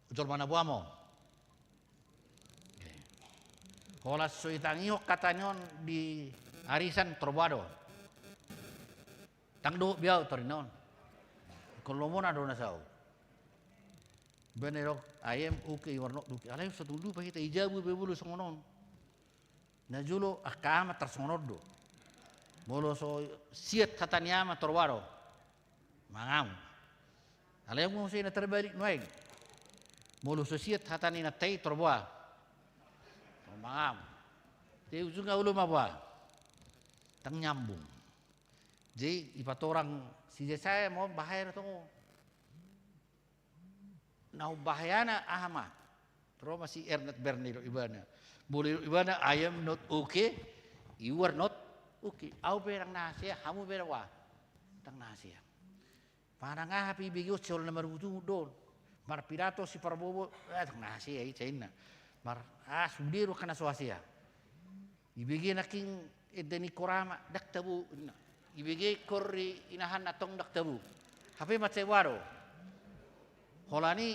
jolma na boa ma on. Holan so itangihon hata ni on di arisan, tor boa do. Ndang dohot be au tor ninna on. Ingkon lomo na do na saut. Baen didok I am okay, you are not okay. Alai so tutu pe hita, di jabu be molo songon on. Na jolo angka ama tarsongon on do. Molo so siat hata ni ama, tor boa do. Mangamu. Alai muse na tarbalik nuaeng. Molo so siat hata ni inanta i, tor boa. Mangamu. Te ujungna olo ma boa. Ndang nyambung. Jadi dipatorang si Jesaya ma on bahaya do tong. Na umbahayana aha ma? Ro ma si Ernest Berne, didok ibana. Molo didok ibana, I am not okay, you are not okay. Au pe ndang na hasea, hamu pe ndang boa. Ndang na hasea. Manang aha pe ibege on, sihol na marungutungut do on. Marpidato siparbobo, eh, ndang na hasea i, ninna. Mar, ah, sude do angka na so hasea. Ibege nangkin ende ni korama, ndang tabo, ninna. Ibege ingkon ri inahanna, tong ndang tabo. Hape mansai boa do. Holan i,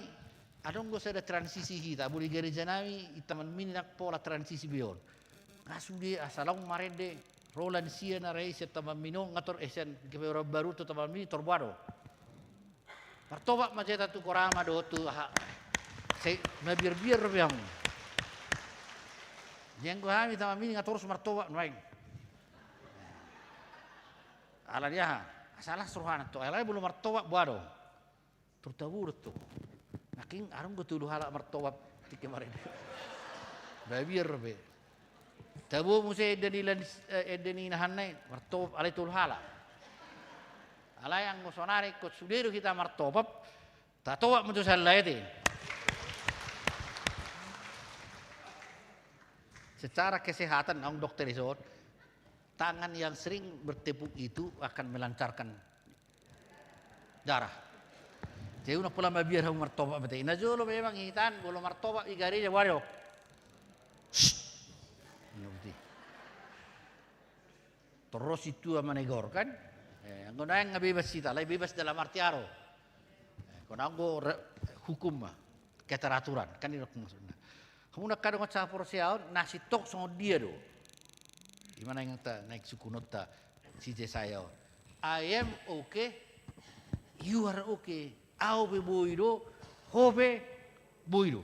adong do sada transisi hita, molo di gareja nami, di Taman Mini ndang pola transisi be on. Nga sude, asa laho marende, ro lansia na ra i sian Taman Mini on, nga tor, eh, sian Kebayoran Baru tu Taman Mini, tor boa do. Martopak ma jeta tu korama dohot tu aha. Sai mabiar-biar be hamu. Jadi anggo hami Taman Mini nga torus martopak nuaeng. Ala ni aha? Asa las rohana tong. Alai molo martopak boa do. Tor tabo do tong. Nangkin adong do tolu halak martopak tingki marende. Mabiar be. Tabo muse ende ni lan, eh, ende ni inahanna i, martop-, alai tolu halak. Alai anggo sonari ingkon sude do hita martopap, tatopap ma tu sahali ate. Secara kesehatan, naung dokter dison, tangan yang sering bertepuk itu akan melancarkan darah. Jadi unang pola mabiar hamu martopap mate. Na jolo memang hitaan, molo martopap di gareja, waduh. Shh. Ina putih. Terus itu ama negor kan. Eh, anggo naeng nga bebas hita, alai bebas dalam arti aha do. Eh, anggo re-, hukum ma. Keteraturan, kan didok maksudna. Hamu na angka dongan sahaporseaon, na sintong songon dia do. Ima na inganta, na ingkon sungkunonta si Jesaya on. I am okay, you are okay. Au pe boi do, ho pe boi do.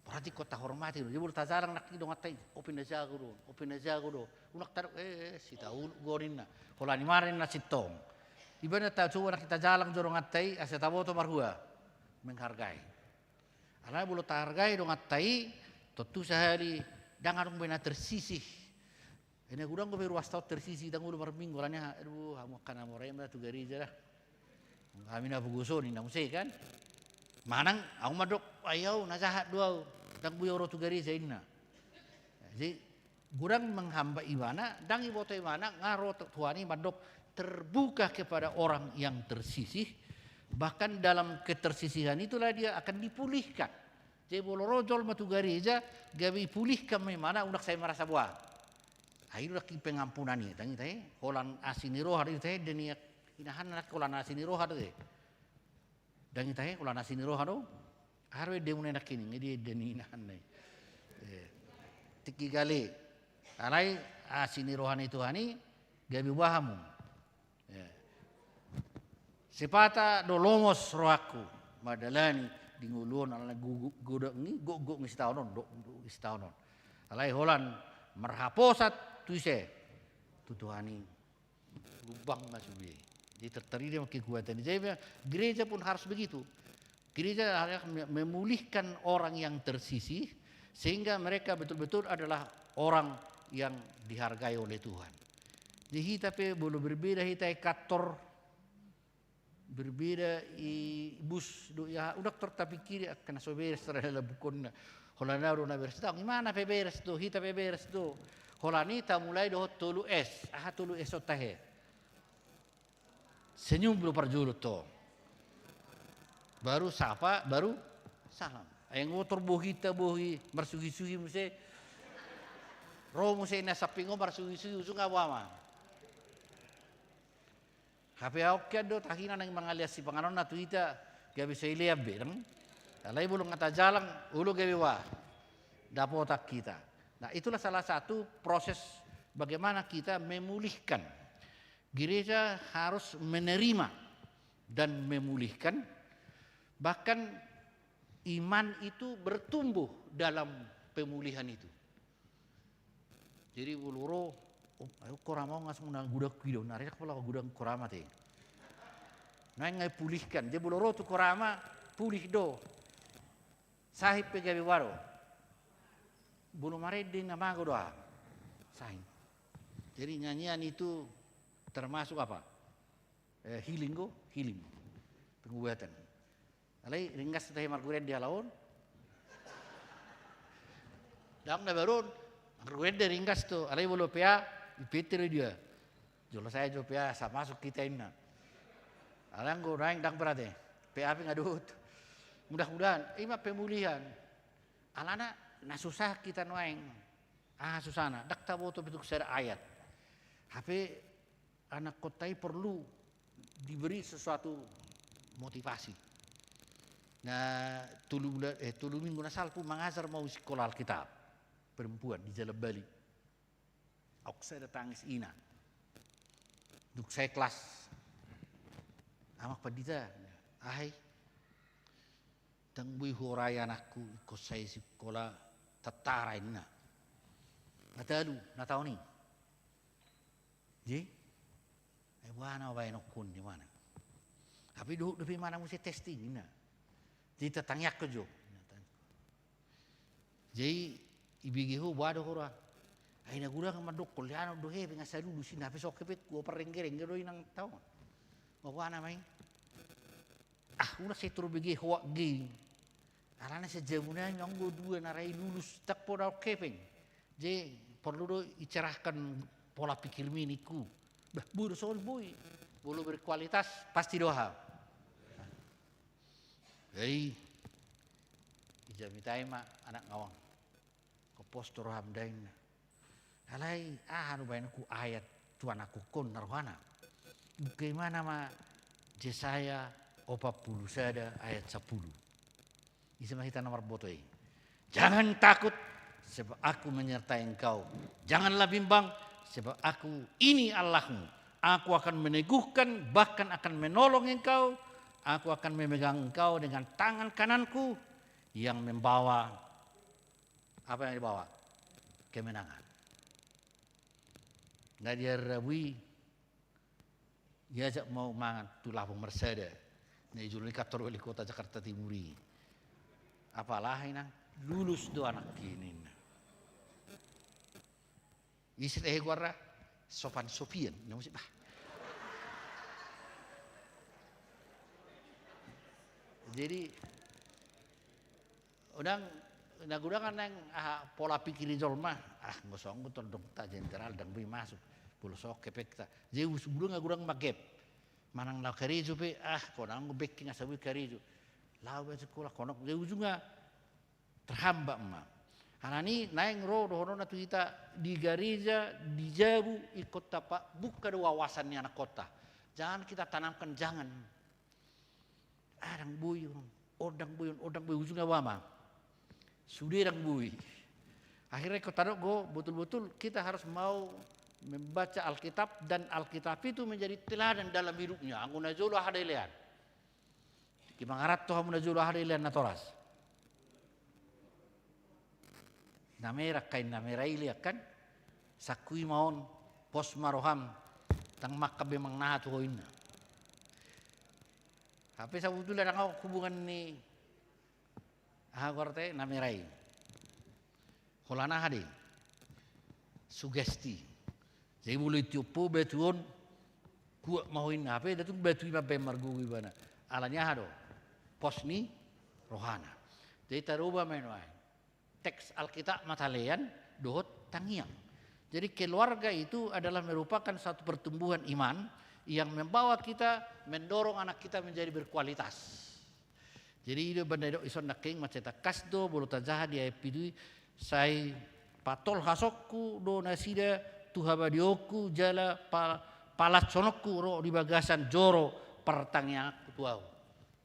Berarti ingkon tahormati do. Jadi molo tajalang nangkin donganta i, ho pe na jago do, ho pe na jago do. Unang tadok, eh, eh, sitauluk do ninna. Holan i ma ninna sintong. Ibana tacoba nangkin tajalang jo donganta i, asa taboto marhua. Menghargai. Alana molo tahargai donganta i, tontu sahali ndang adong be na tersisih. Ina godang dope ruasta on tersisih, ndang olo marminggu, alani aha, aduh, hamu angka na mora i ma tu gareja da. Hami na pogoso ninna muse kan. Manang ahu mandok, ai au na jahat do au, ndang boi au ro tu gareja ninna. Jadi godang menghambat ibana, ndang diboto ibana, nga ro Tuhan i mandok terbuka kepada orang yang tersisih, bahkan dalam ketersisihan itulah dia akan dipulihkan. Jadi molo ro jolma tu gareja, gabe dipulihkan ma ibana, unang sai marasa boha. Ai do nangkin pengampunan i, ndang ita i, holan asi ni roha do ita i, ende ni inahanna nangkin holan asi ni roha do ita i. Ndang ita i, holan asi ni roha do. Aha do endemuna i nangkin i, nga dia ende ni inahanna i. Eh, tingki gale. Alai asi ni roha ni Tuhan i, gabe boha hamu. Eh. Sipata do lomos rohangku, mandalani di ngolu on, alana gogo-, godang i, gok-, gok ni sitaonon, do, do sitaonon. Alai holan marhaposan tu ise, tu Tuhan i. Lumbang ma sude. Jadi tertarida ma kekuatan. Jadi gereja pun harus begitu. Gereja harus me-, memulihkan orang yang tersisih, sehingga mereka betul-betul adalah orang yang dihargai oleh Tuhan. Jadi hita pe, molo berbeda hita i kantor, berbeda i bus do, ya, unang tor tapingkiri angka na so beres, rela bukanna. Holan au do na beres, ndang, imana pe beres do, hita pe beres do. Holan i tamulai dohot tolu S. Aha tolu S on tahe? Senyum do parjolo tong. Baru sapa, baru salam. Ai anggo tor bohinta bohi marsuhi-suhi muse. Ro muse na samping on marsuhi-suhi, ujungna boha ma? Hape aokke do tahi na naeng mangaliasi panganonna tu hita, gabe sailean be dang. Alai molo nga tajalang, olo gabe wa dapotan hita. Nah, itulah salah satu proses bagaimana kita memulihkan. Gereja harus menerima dan memulihkan. Bahkan iman itu bertumbuh dalam pemulihan itu. Jadi molo ro, oh, ayo korama on, nunga godang hudok, nari dak pola godang korama te. Naeng nga pulihkan. Jadi molo ro tu korama, pulih do. Sahit pe gabe wa do. Molo marende na mago do aha. Sahit. Jadi nyanyian itu termasuk apa? Eh, healing do, healing. Pengobatan. Alai ringgas tahe margurende ala on. Dang na baru on, margurende ringgas do. Alai molo P A, ipete do dia. Jolo sae jo P A, asa masuk hita inna. Alai anggo nuaeng dang berarti. P A pe nga dohot. Mudah-mudahan, ima pemulihan. Alana na susah hita nuaeng. Ah, susahna. Dang taboto pe tung sada ayat. Hape anak kota i perlu diberi sesuatu motivasi. Nah, tolu bula-, eh, tolu minggu na salpu mangajar ma au sikola Alkitab. Perempuan di Jalan Bali. Auk sada tangis ina. Dung sae kelas. Amak pandita, ahai. Dang boi huorai anakku, ingkon sae sikola tentara inna. Na talu, na taon i. Jadi, ai boha na baenonku on, di mana? Hape dohot dope imana muse testing inna. Jadi tatangiangkon jo. Jadi ibege ho, boha do hora. Ai na godang mandokkon, leanon do hepeng asa lulus inna, hape so hepengku, opat rengge-rengge do inang taon. Boha nama i? Ah, unang sai toru bege hoak ge. Alana sian jabu nami anggo dua na ra i lulus, dang poda hepeng. Jadi perlu do icerahkan pola pikirmi ningku. Bah, boi do songon i boi. Molo berkualitas pasti do aha. Hei. Ijamitai ma anak ngawang. Kepos tu roham dainna. Alai, aha do baenonku ayat tu anakku on na rohana. Bungka imana ma Jesaya opat pulu sada ayat sapulu. Ise ma hita na marboto i. Jangan takut, sebab aku menyertai engkau. Janganlah bimbang, sebab aku ini Allahmu. Aku akan meneguhkan, bahkan akan menolong engkau. Aku akan memegang engkau dengan tangan kananku yang membawa, apa yang dibawa? Kemenangan. Na di ari Rabu i, diajak ma au mangan tu Lapong Marsada. Na di jolo ni kantor wali kota Jakarta Timur i. Apala aha inang, lulus do anakki ninna. Ise tahe goarna? Sopan Sopian. Na muse bah. Jadi, unang, na godang nang aha pola pikir ni jolma. Ah, anggo songon on tong, dang ta jenderal, dang boi masuk. Molo so hepengta. Jadi, us-, godang, godang ma gap. Manang laho karejo pe, ah, kona anggo bengking asa boi karejo. Laho be sikola, kona, jadi ujungna terhambat ma. Alani naeng ro dohononna tu hita di gareja, di jabu, ingkon tapabungka do wawasan ni anakkonta. Jangan kita tanamkan, jangan. Ah, dang boi on, on dang boi on, on dang boi, ujungna boha ma? Sude dang boi. Akhirna ingkon tadok do, betul-betul kita harus mau membaca Alkitab dan Alkitab itu menjadi teladan dalam hidupnya. Anggo na jolo aha do dilean? Di mangaranto hamu na jolo aha do dilean natoras? Na mera, kain na mera i lean kan? Sangku i ma on, pos ma roham, dang mangkan be manang aha tu ho inna. Hape sabotulna dang adong hubungan ni aha goarna i, na mera i. Holan aha do i? Sugesti. Jadi molo ditiop ho batu on, kuat ma ho inna, hape dang tung batu i mambaen margogo ibana. Alani aha do? Pos ni rohana. Jadi taroba ma i nuaeng. Teks Alkitab ma talean dohot tangiang. Jadi keluarga itu adalah merupakan satu pertumbuhan iman yang membawa kita, mendorong anak kita menjadi berkualitas. Jadi i do umbahen na didok dison nangkin, mansai tangkas do molo tajaha di ayat pitu i, sai patolhasonku do nasida tu habadiaonku jala pa-, Palashononku ro di bagasan joro partangianganku tu ahu.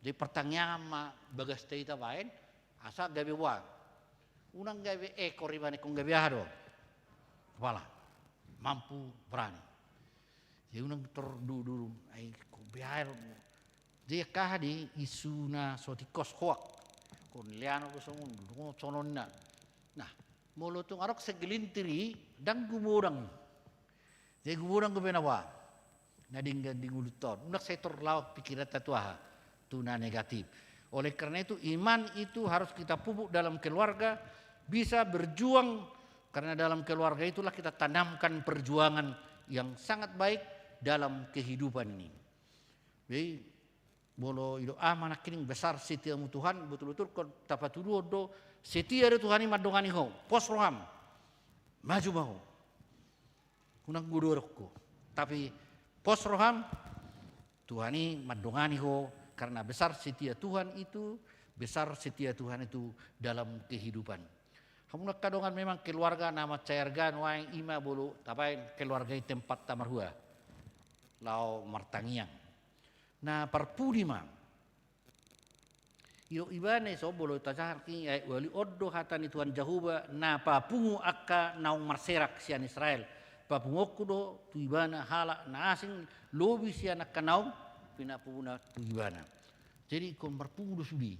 Jadi partangiangan ma bagasta hita baen, asa gabe boha. Unang gabe ekor ibana, ingkon gabe aha do? Kepala. Mampu, berani. Jadi unang tor dudurung, ai ingkon be aha do. Jadi angka aha di isuna so tingkos hoak. Ingkon leanon do songon, songon na. Nah, molo tung adong segelintir i, ndang gubodang. Jadi gubodang gabe na boha? Na denggan di ngolunta on. Unang sai tor laho pikiranta tu aha? Tu na negatif. Oleh karena itu, iman itu harus kita pupuk dalam keluarga, bisa berjuang, karena dalam keluarga itulah kita tanamkan perjuangan yang sangat baik dalam kehidupan ini. Jadi, molo i do aha ma nangkining besar setiamu Tuhan, betul-betul ingkon tapatuduhon do, setia do Tuhan i mandongani ho, pos roham, maju ma ho. Unang godorok ho. Tapi pos roham, Tuhan i mandongani ho, karena besar setia Tuhan itu, besar setia Tuhan itu dalam kehidupan. Hamu na angka dongan, memang keluarga na mansai arga nuaeng i ma molo tabaen keluarga i tempatta marhua laho martangiang. Na parpudi ma. Didok ibana i, so molo tajaha nangkin i, ayat ualu, on do hata ni Tuhan Jahowa na papungu angka naung marserak sian Israel. Papunguonku do tu ibana halak na asing lobi sian angka naung pinapunguna tu ibana. Jadi ingkon marpungu do sude.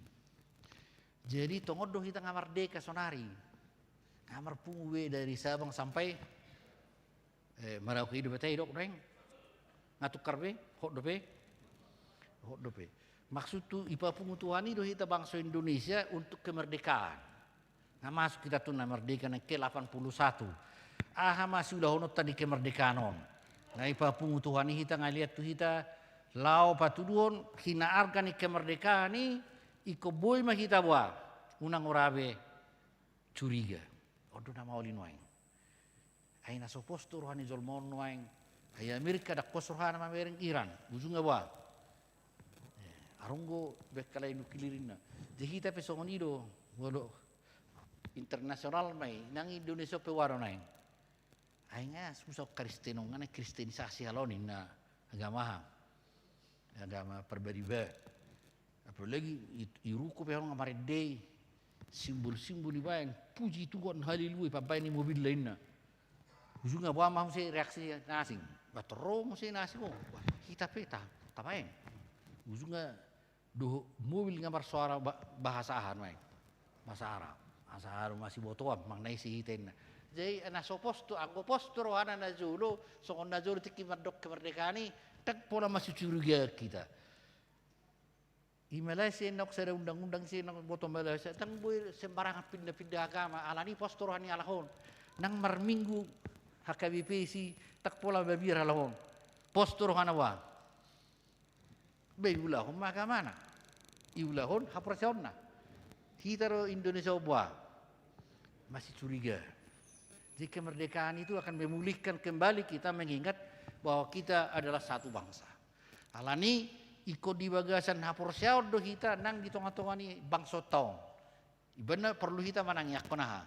Jadi tongon do hita nga mardeka sonari. Nga marpungu be dari Sabang sampai, eh, Merauke, i do be tahe, didok nuaeng. Nga tukar be, hot dope. Hot dope. Maksudhu, ipapungu Tuhan i do hita bangso Indonesia untuk kemerdekaan. Nga masuk hita tu na merdeka nangkin delapan puluh satu. Aha ma siulahononta di kemerdekaan on? Nga ipapungu Tuhan i hita, nga lean tu hita laho patuduhon hinaarga ni kemerdekaan i, ingkon boi ma hita boha? Unang ora be curiga. On do na maol i nuaeng. Ai na so pos do roha ni jolma on nuaeng. Ai Amerika ndang pos rohana mamereng Iran. Ujungna boha? Eh, adong do bekal nuklir ninna. Jadi hita pe songon i do. Molo internasional ma i, nang Indonesia pe boha do nuaeng? Ai nga susah Kristen on, nga na Kristenisasi halak on ninna agama aha? Agama Parbadiba. Apalagi i, i ruko pe on nga marende i. Simbol-simbol ibaen, puji Tuhan, haleluya, pambaen i mobilna ninna. Ujungna boha ma muse reaksi na asing? Ba torro muse na asing, oh, wah, hita pe ta, tabaen. Ujungna dohot mobil nga marsoara ba-, bahasa aha nuaeng? Bahasa Arab. Bahasa Arab, masibotoan, manang na ise hita ninna. Jadi na so pos do, anggo pos do rohana najolo, songon najolo tingki mandok kemerdekaan i, ndang pola masicuriga hita. I Malaysia, naung sada undang-undang ise, naung boto Malaysia, ndang boi sembarangan pinda-pinda agama, alani pos do roha ni halak on. Nang marminggu H K B P isi, ndang pola mabiar halak on. Pos do rohana boha? Ba iulahon ma agamana. Iulahon haporseaonna. Hita do Indonesia on boha? Masih curiga. Jadi kemerdekaan itu akan memulihkan kembali kita, mengingat bahwa kita adalah satu bangsa. Alani ingkon di bagasan haporseaon do hita nang di tonga-tonga ni bangso on. Ibaen na porlu hita manangiangkon aha?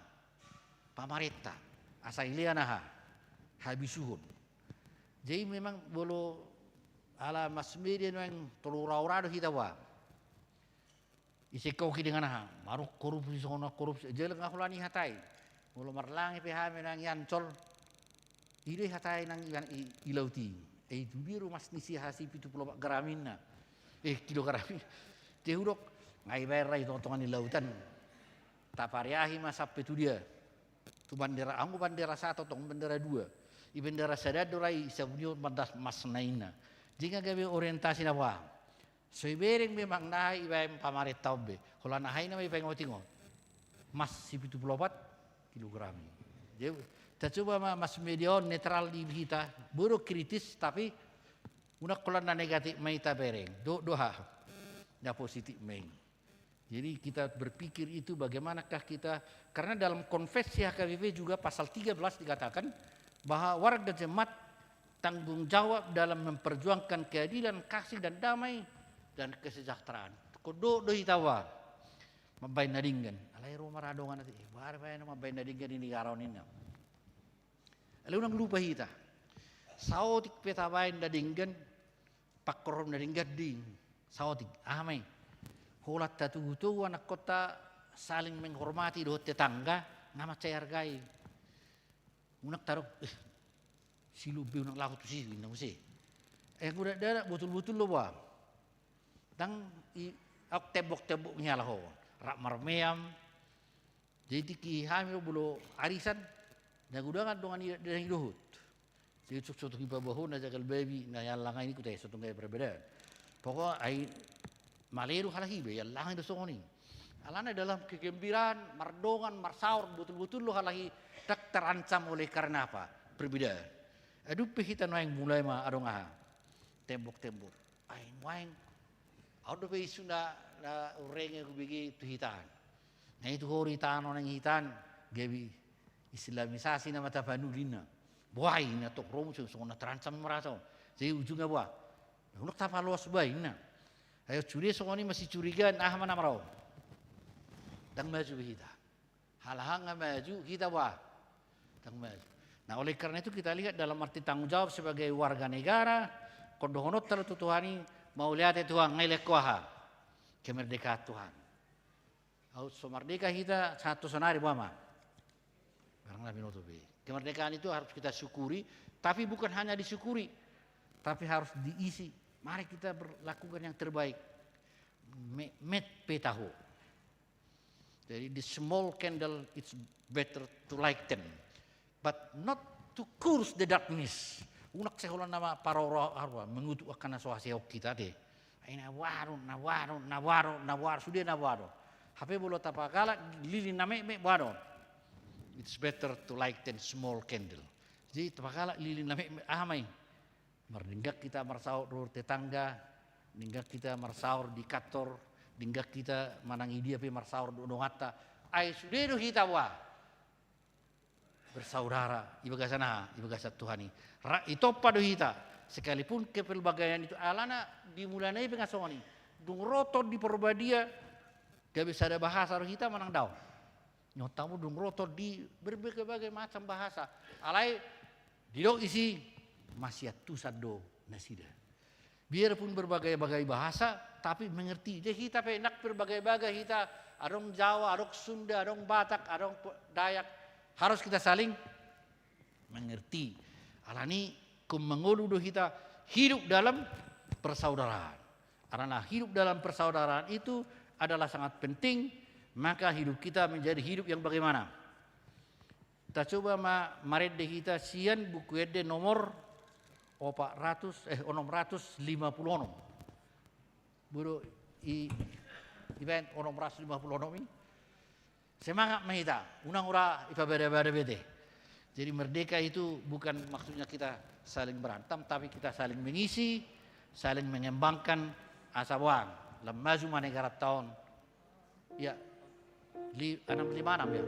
Pamarenta. Asa dilean aha? Habisuhon. Jadi memang molo ala mass media nuaeng tolu ora-ora do hita boha? Ise koki dengan aha? Maruk korupsi, songon na korupsi. Jala nga holan i hatai. Molo marlangi pe hami nang i Ancol. I do i hatai nang i, i, i laut i. Eh, itu dia rumas ni si hasi pitu pulu opat gram ninna. Eh, kilogram i. Te hudok, nga ibaen ra i tonga-tonga ni lautan. Tapareahi ma sampe tu dia? Tu bandera, anggo bandera sada tong, bandera dua. I bandera sada do ra i sabuni on mandas mas na ninna. Jadi nga gabe orientasi na boha? So ibereng memang na ibaen pamarenta on be. Holan aha i nama ibaen otik on? Mas si pitu pulu opat kilogram i. Jadi, tacoba ma mass media on netral di hita. Boi do kritis, tapi unang holan na negatif ma i tabereng. Do, do aha? Na positif ma i. Jadi kita berpikir itu bagaimanakah kita, karena dalam konvensi H K B P juga pasal tiga belas dikatakan bahwa warga jemaat tanggung jawab dalam memperjuangkan keadilan, kasih dan damai dan kesejahteraan. Ingkon do, do hita boha? Mambaen na denggan. Alai ro ma ra dongan ate, eh, boha do baen mambaen na denggan di negara on ninna. Alai unang lupa hita. Saotik pe tabaen na denggan, pangkorhom na denggan ding. Saotik, aha ma i? Holan tatogu-togu anakkonta saling menghormati dohot tetangga, nga mansai arga i. Unang tadok, eh, si Lombe unang laho tusi, ninna muse. Eh, uda, uda, uda, botul-botul do boa. Ndang i, auk tembok-tembok ni halak on. Rap marmeam. Jadi tingki hami do molo arisan, na gudangan dongan i, dongan i dohot. Jadi so tung dipaboahon na jagal babi, na i allangai ni kuta i, so tung gabe perbedaan. Pokok ai male do halak i be, i allangai do songon i. Alana dalam kegembiraan, mardongan, marsaor, botul-botul do halak i, ndang terancam oleh karena apa? Perbedaan. Adong pe hita nuaeng mulai ma adong aha? Tembok-tembok. Ai nuaeng. Adong dope isu na, na hurenge hubege tu hita an. Na i tu hori tano nang hita an, gabe Islamisasi nama tapanuli ninna. Boa i na tong ro muse songon na terancam merasa on. Jadi ujungna boa? Unang tapaloas ba ninna. Ai sude songon i masicurigaan, aha ma na maraon? Ndang maju be hita. Halak nga maju, hita boa? Ndang maju. Nah, oleh karena itu kita lihat dalam arti tanggung jawab sebagai warga negara, ingkon dohononta do tu Tuhan i, mauliate Tuhan, nga i lehon ho aha? Kemerdekaan Tuhan. Aut so merdeka hita, sahat tu sonari boa ma? Barang na binoto be. Kemerdekaan itu harus kita syukuri, tapi bukan hanya disyukuri, tapi harus diisi. Mari kita berlakukan yang terbaik. Me-, met pe taho. Jadi, the small candle, it's better to light ten, but not to curse the darkness. Unang sai holan na ma-, paroro arua, mengutuk angka na so hasehaon hita te. Ai na boa do, na boa do, na boa do, na boa do, sude na boa do. Hape molo tapagalak lilin na metmet boa do? It's better to light ten small candle. Jadi tapagalak lilin na metmet, aha ma i? Mardenggan hita marsaor dohot tetangga, denggan hita marsaor di kantor, denggan hita manang i dia pe marsaor dohot donganta. Ai sude do hita boa? Bersaudara, i bagasan aha? I bagasan Tuhan i. Ra-, itompa do hita. Sekalipun kepelbagaian itu alana di mulana i pe nga songon i. Dung ro Tondi Porbadia, gabe sada bahasa do hita manang daong? Nyontang muse dung ro Tondi berbagai-bagai macam bahasa. Alai didok disi, masiantusan do nasida. Biarpun berbagai-bagai bahasa, tapi mengerti. Jadi hita pe nang berbagai-bagai hita, adong Jawa, adong Sunda, adong Batak, adong pe-, Dayak, harus kita saling mengerti. Alani ingkon mangolu do hita hidup dalam persaudaraan. Karena hidup dalam persaudaraan itu adalah sangat penting, maka hidup kita menjadi hidup yang bagaimana? Tacoba ma-, marende hita sian Buku Ende nomor opat ratus, eh, onom ratus lima puluh onom. Bodo i, ibaen onom ratus lima puluh onom i. Semangat ma hita, unang ura ipabada-bada be te. Jadi merdeka itu bukan maksudnya kita saling berantem, tapi kita saling mengisi, saling mengembangkan asa boan. Lam maju ma negaranta on. Ya, li-, enam lima enam ya.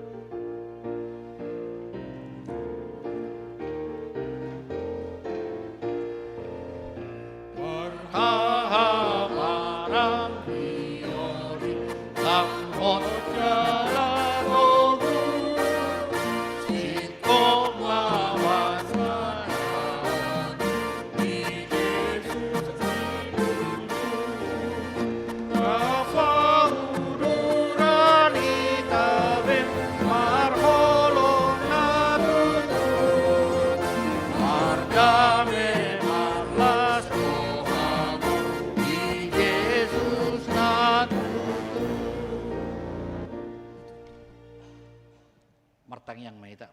Martangiang ma hita.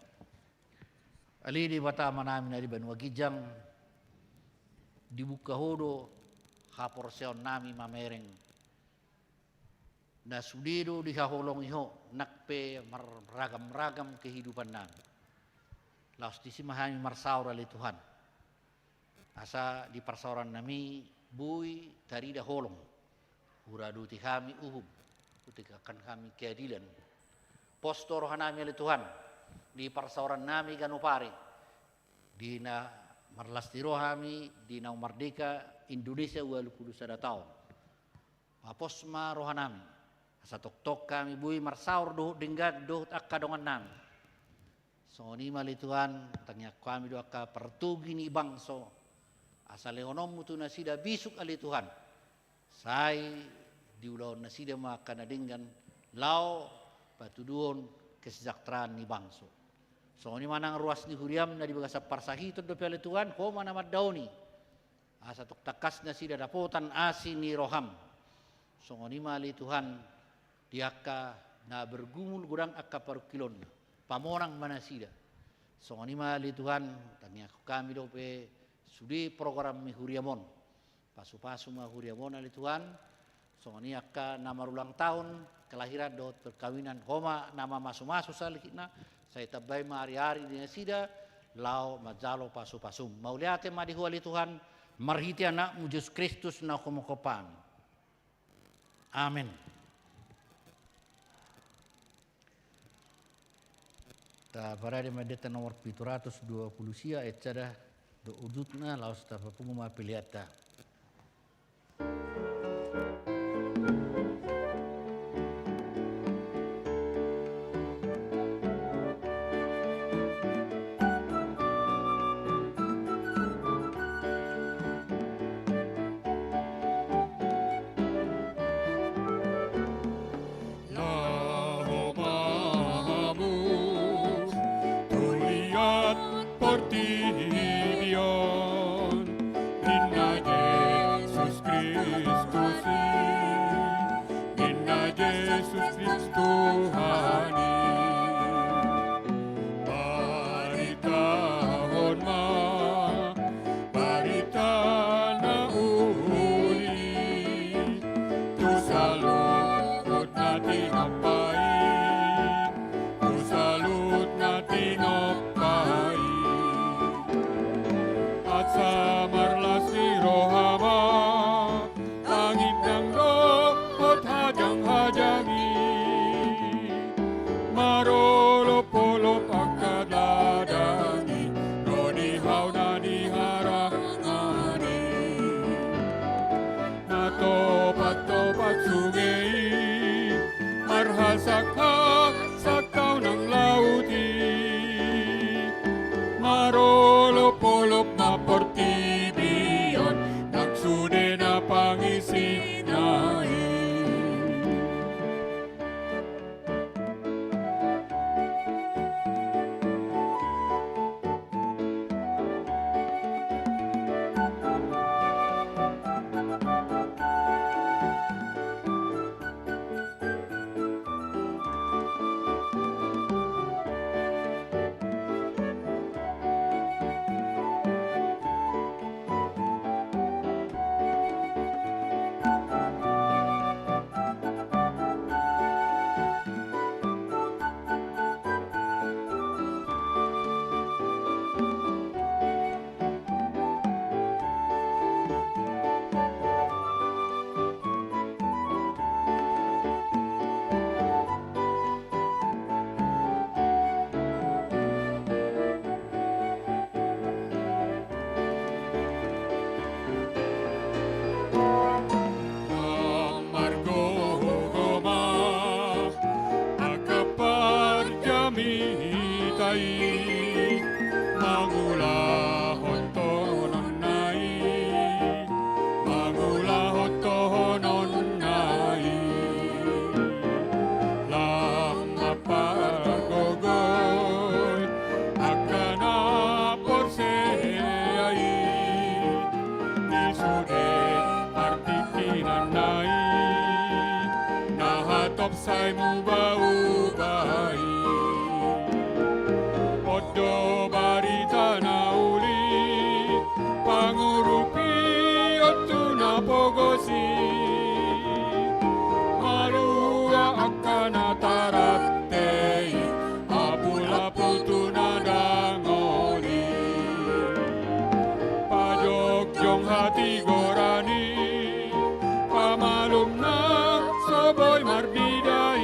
Ale Debata Amanami na di banua ginjang, dibuka Ho do haporseaonnami mamereng. Na sude do dihaholongi Ho, nang pe marragam-ragam kehidupannami. Laos disi ma hami marsaor ale Tuhan. Asa di parsaorannami boi tarida holong. Huradote hami uhum, hutegakkan hami keadilan. Pos do rohanami ale Tuhan, di parsaorannami ganup ari. Di na marlas ni roha hami, di naung mardeka Indonesia ualu pulu sada taon. Pos ma rohanami, asa tongtong hami boi marsaor dohot denggan, dohot angka dongannami. Songon i ma ale Tuhan, tangiangkon hami do angka partogi ni bangso, asa lehononmu tu nasida bisuk ale Tuhan. Sai diulahon nasida ma angka na denggan laho patuduhon kesejahteraan ni bangso. Songon i ma nang ruas ni huriam na di bagasan parsahiton dope ale Tuhan, ho ma na mandaoni. Asa tong tangkas nasida dapotan asi ni roham. Songon i ma ale Tuhan, di angka na bergumul godang angka parungkilonna, pamonang ma nasida. Songon i ma ale Tuhan, tangiangkon hami dope sude program ni huriam on. Pasupasu ma huriam on ale Tuhan. Songon i angka na marulang tahun kelahiran dohot perkawinan, ho ma na mamasumasu saluhutna. Sai tambai ma ariari di nasida laho manjalo pasupasum. Mauliate ma di Ho ale Tuhan, marhite Anakmu Jesus Kristus na humongkop hami. Amen. Taparade ma di ayat nomor pitu ratus dua puluh sia, ayat sada dohot ujungna, laos tapapungu ma peleanta. Laho ma hamu tu liat portibi on, ninna Jesus Kristus i, ninna Jesus Kristus Tuhan i. Baritahon ma barita na uli tu saluhut na tinompa i, tu saluhut na tinompa i. Asa marlas ni roha ma, tangiang dohot hajanghajang i, marolopolop angka ladang i, ro di hau na di harangan i. Na topattopat sunge i, marhasakhasak hau nang laut i, marolopolop ma portibi on nang sude na pangisina i. Nang margogo ma angka parjamita i, mangulahon tohononna i, mangulahon tohononna i. Lam marpargogoi angka na porsea i, di sude partingkianna i, na hatop sai mubaubah i. On do barita na uli, pangurupion tu na pogos i, malua angka na tarante i, apulapul tu na dangol i. Pajongjong hatigoran i, pamalum na so boi marbida i,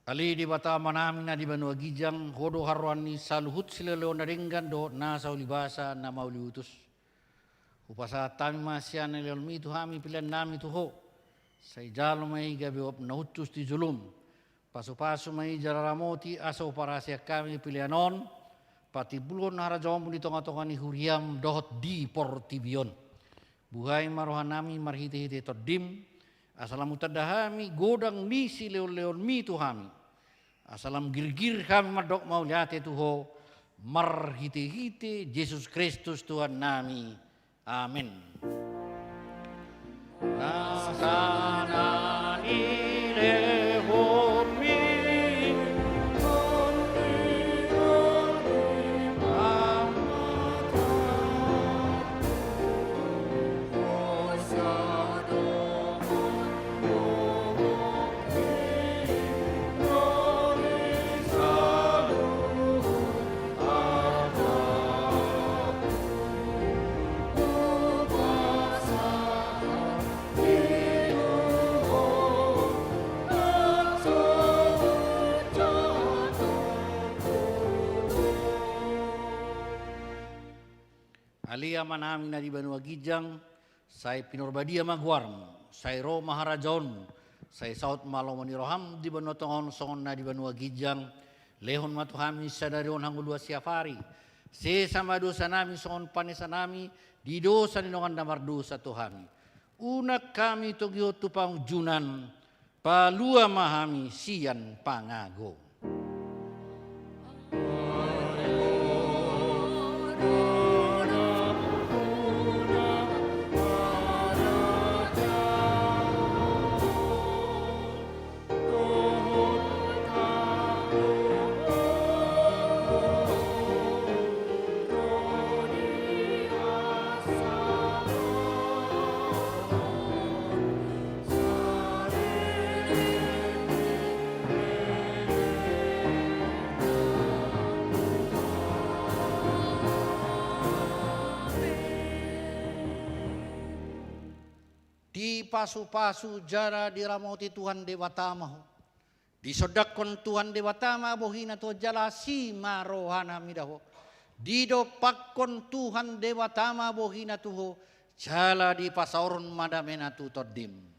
Ale Debata Amanami na di banua ginjang, Ho do haroroan ni saluhut silehonlehon na denggan dohot nasa ulibasa na mauliutus. Hupasahat hami ma sian lehonmi tu hami peleannami tu Ho. Sai jalo ma i gabe uap na hushus di jolom. Pasupasu ma i jala ramoti asa huparhaseang hami pelean on patimbulhon harajaonmu di tongatonga ni huriam dohot di portibi on. Buhai ma rohanami marhitehite Tondim, asa lam hutanda hami godang ni silehonlehonmi tu hami. Asa lam girgir hami mandok mauliate tu Ho, marhitehite Jesus Kristus Tuhannami. Amen. Nasa na nilehonmi. Ale Amanami na di banua ginjang, sai pinarbadia ma goarmu, sai ro ma harajaonmu, sai saut ma lomo ni roham di banua tonga on songon na di banua ginjang. Lehon ma tu hami sadari on hangoluan siapari. Sesa ma dosanami songon panesanami di dosa ni dongan na mardosa tu hami. Unang hami togihon tu pangunjunan, palua ma hami sian pangago. Dipasupasu jala diramoti Tuhan Debata ma ho. Disondangkon Tuhan Debata ma bohina tu ho jala asi ma rohana mida ho. Didompakkon Tuhan Debata ma bohina tu ho jala dipasaorhon ma damena tu tondim.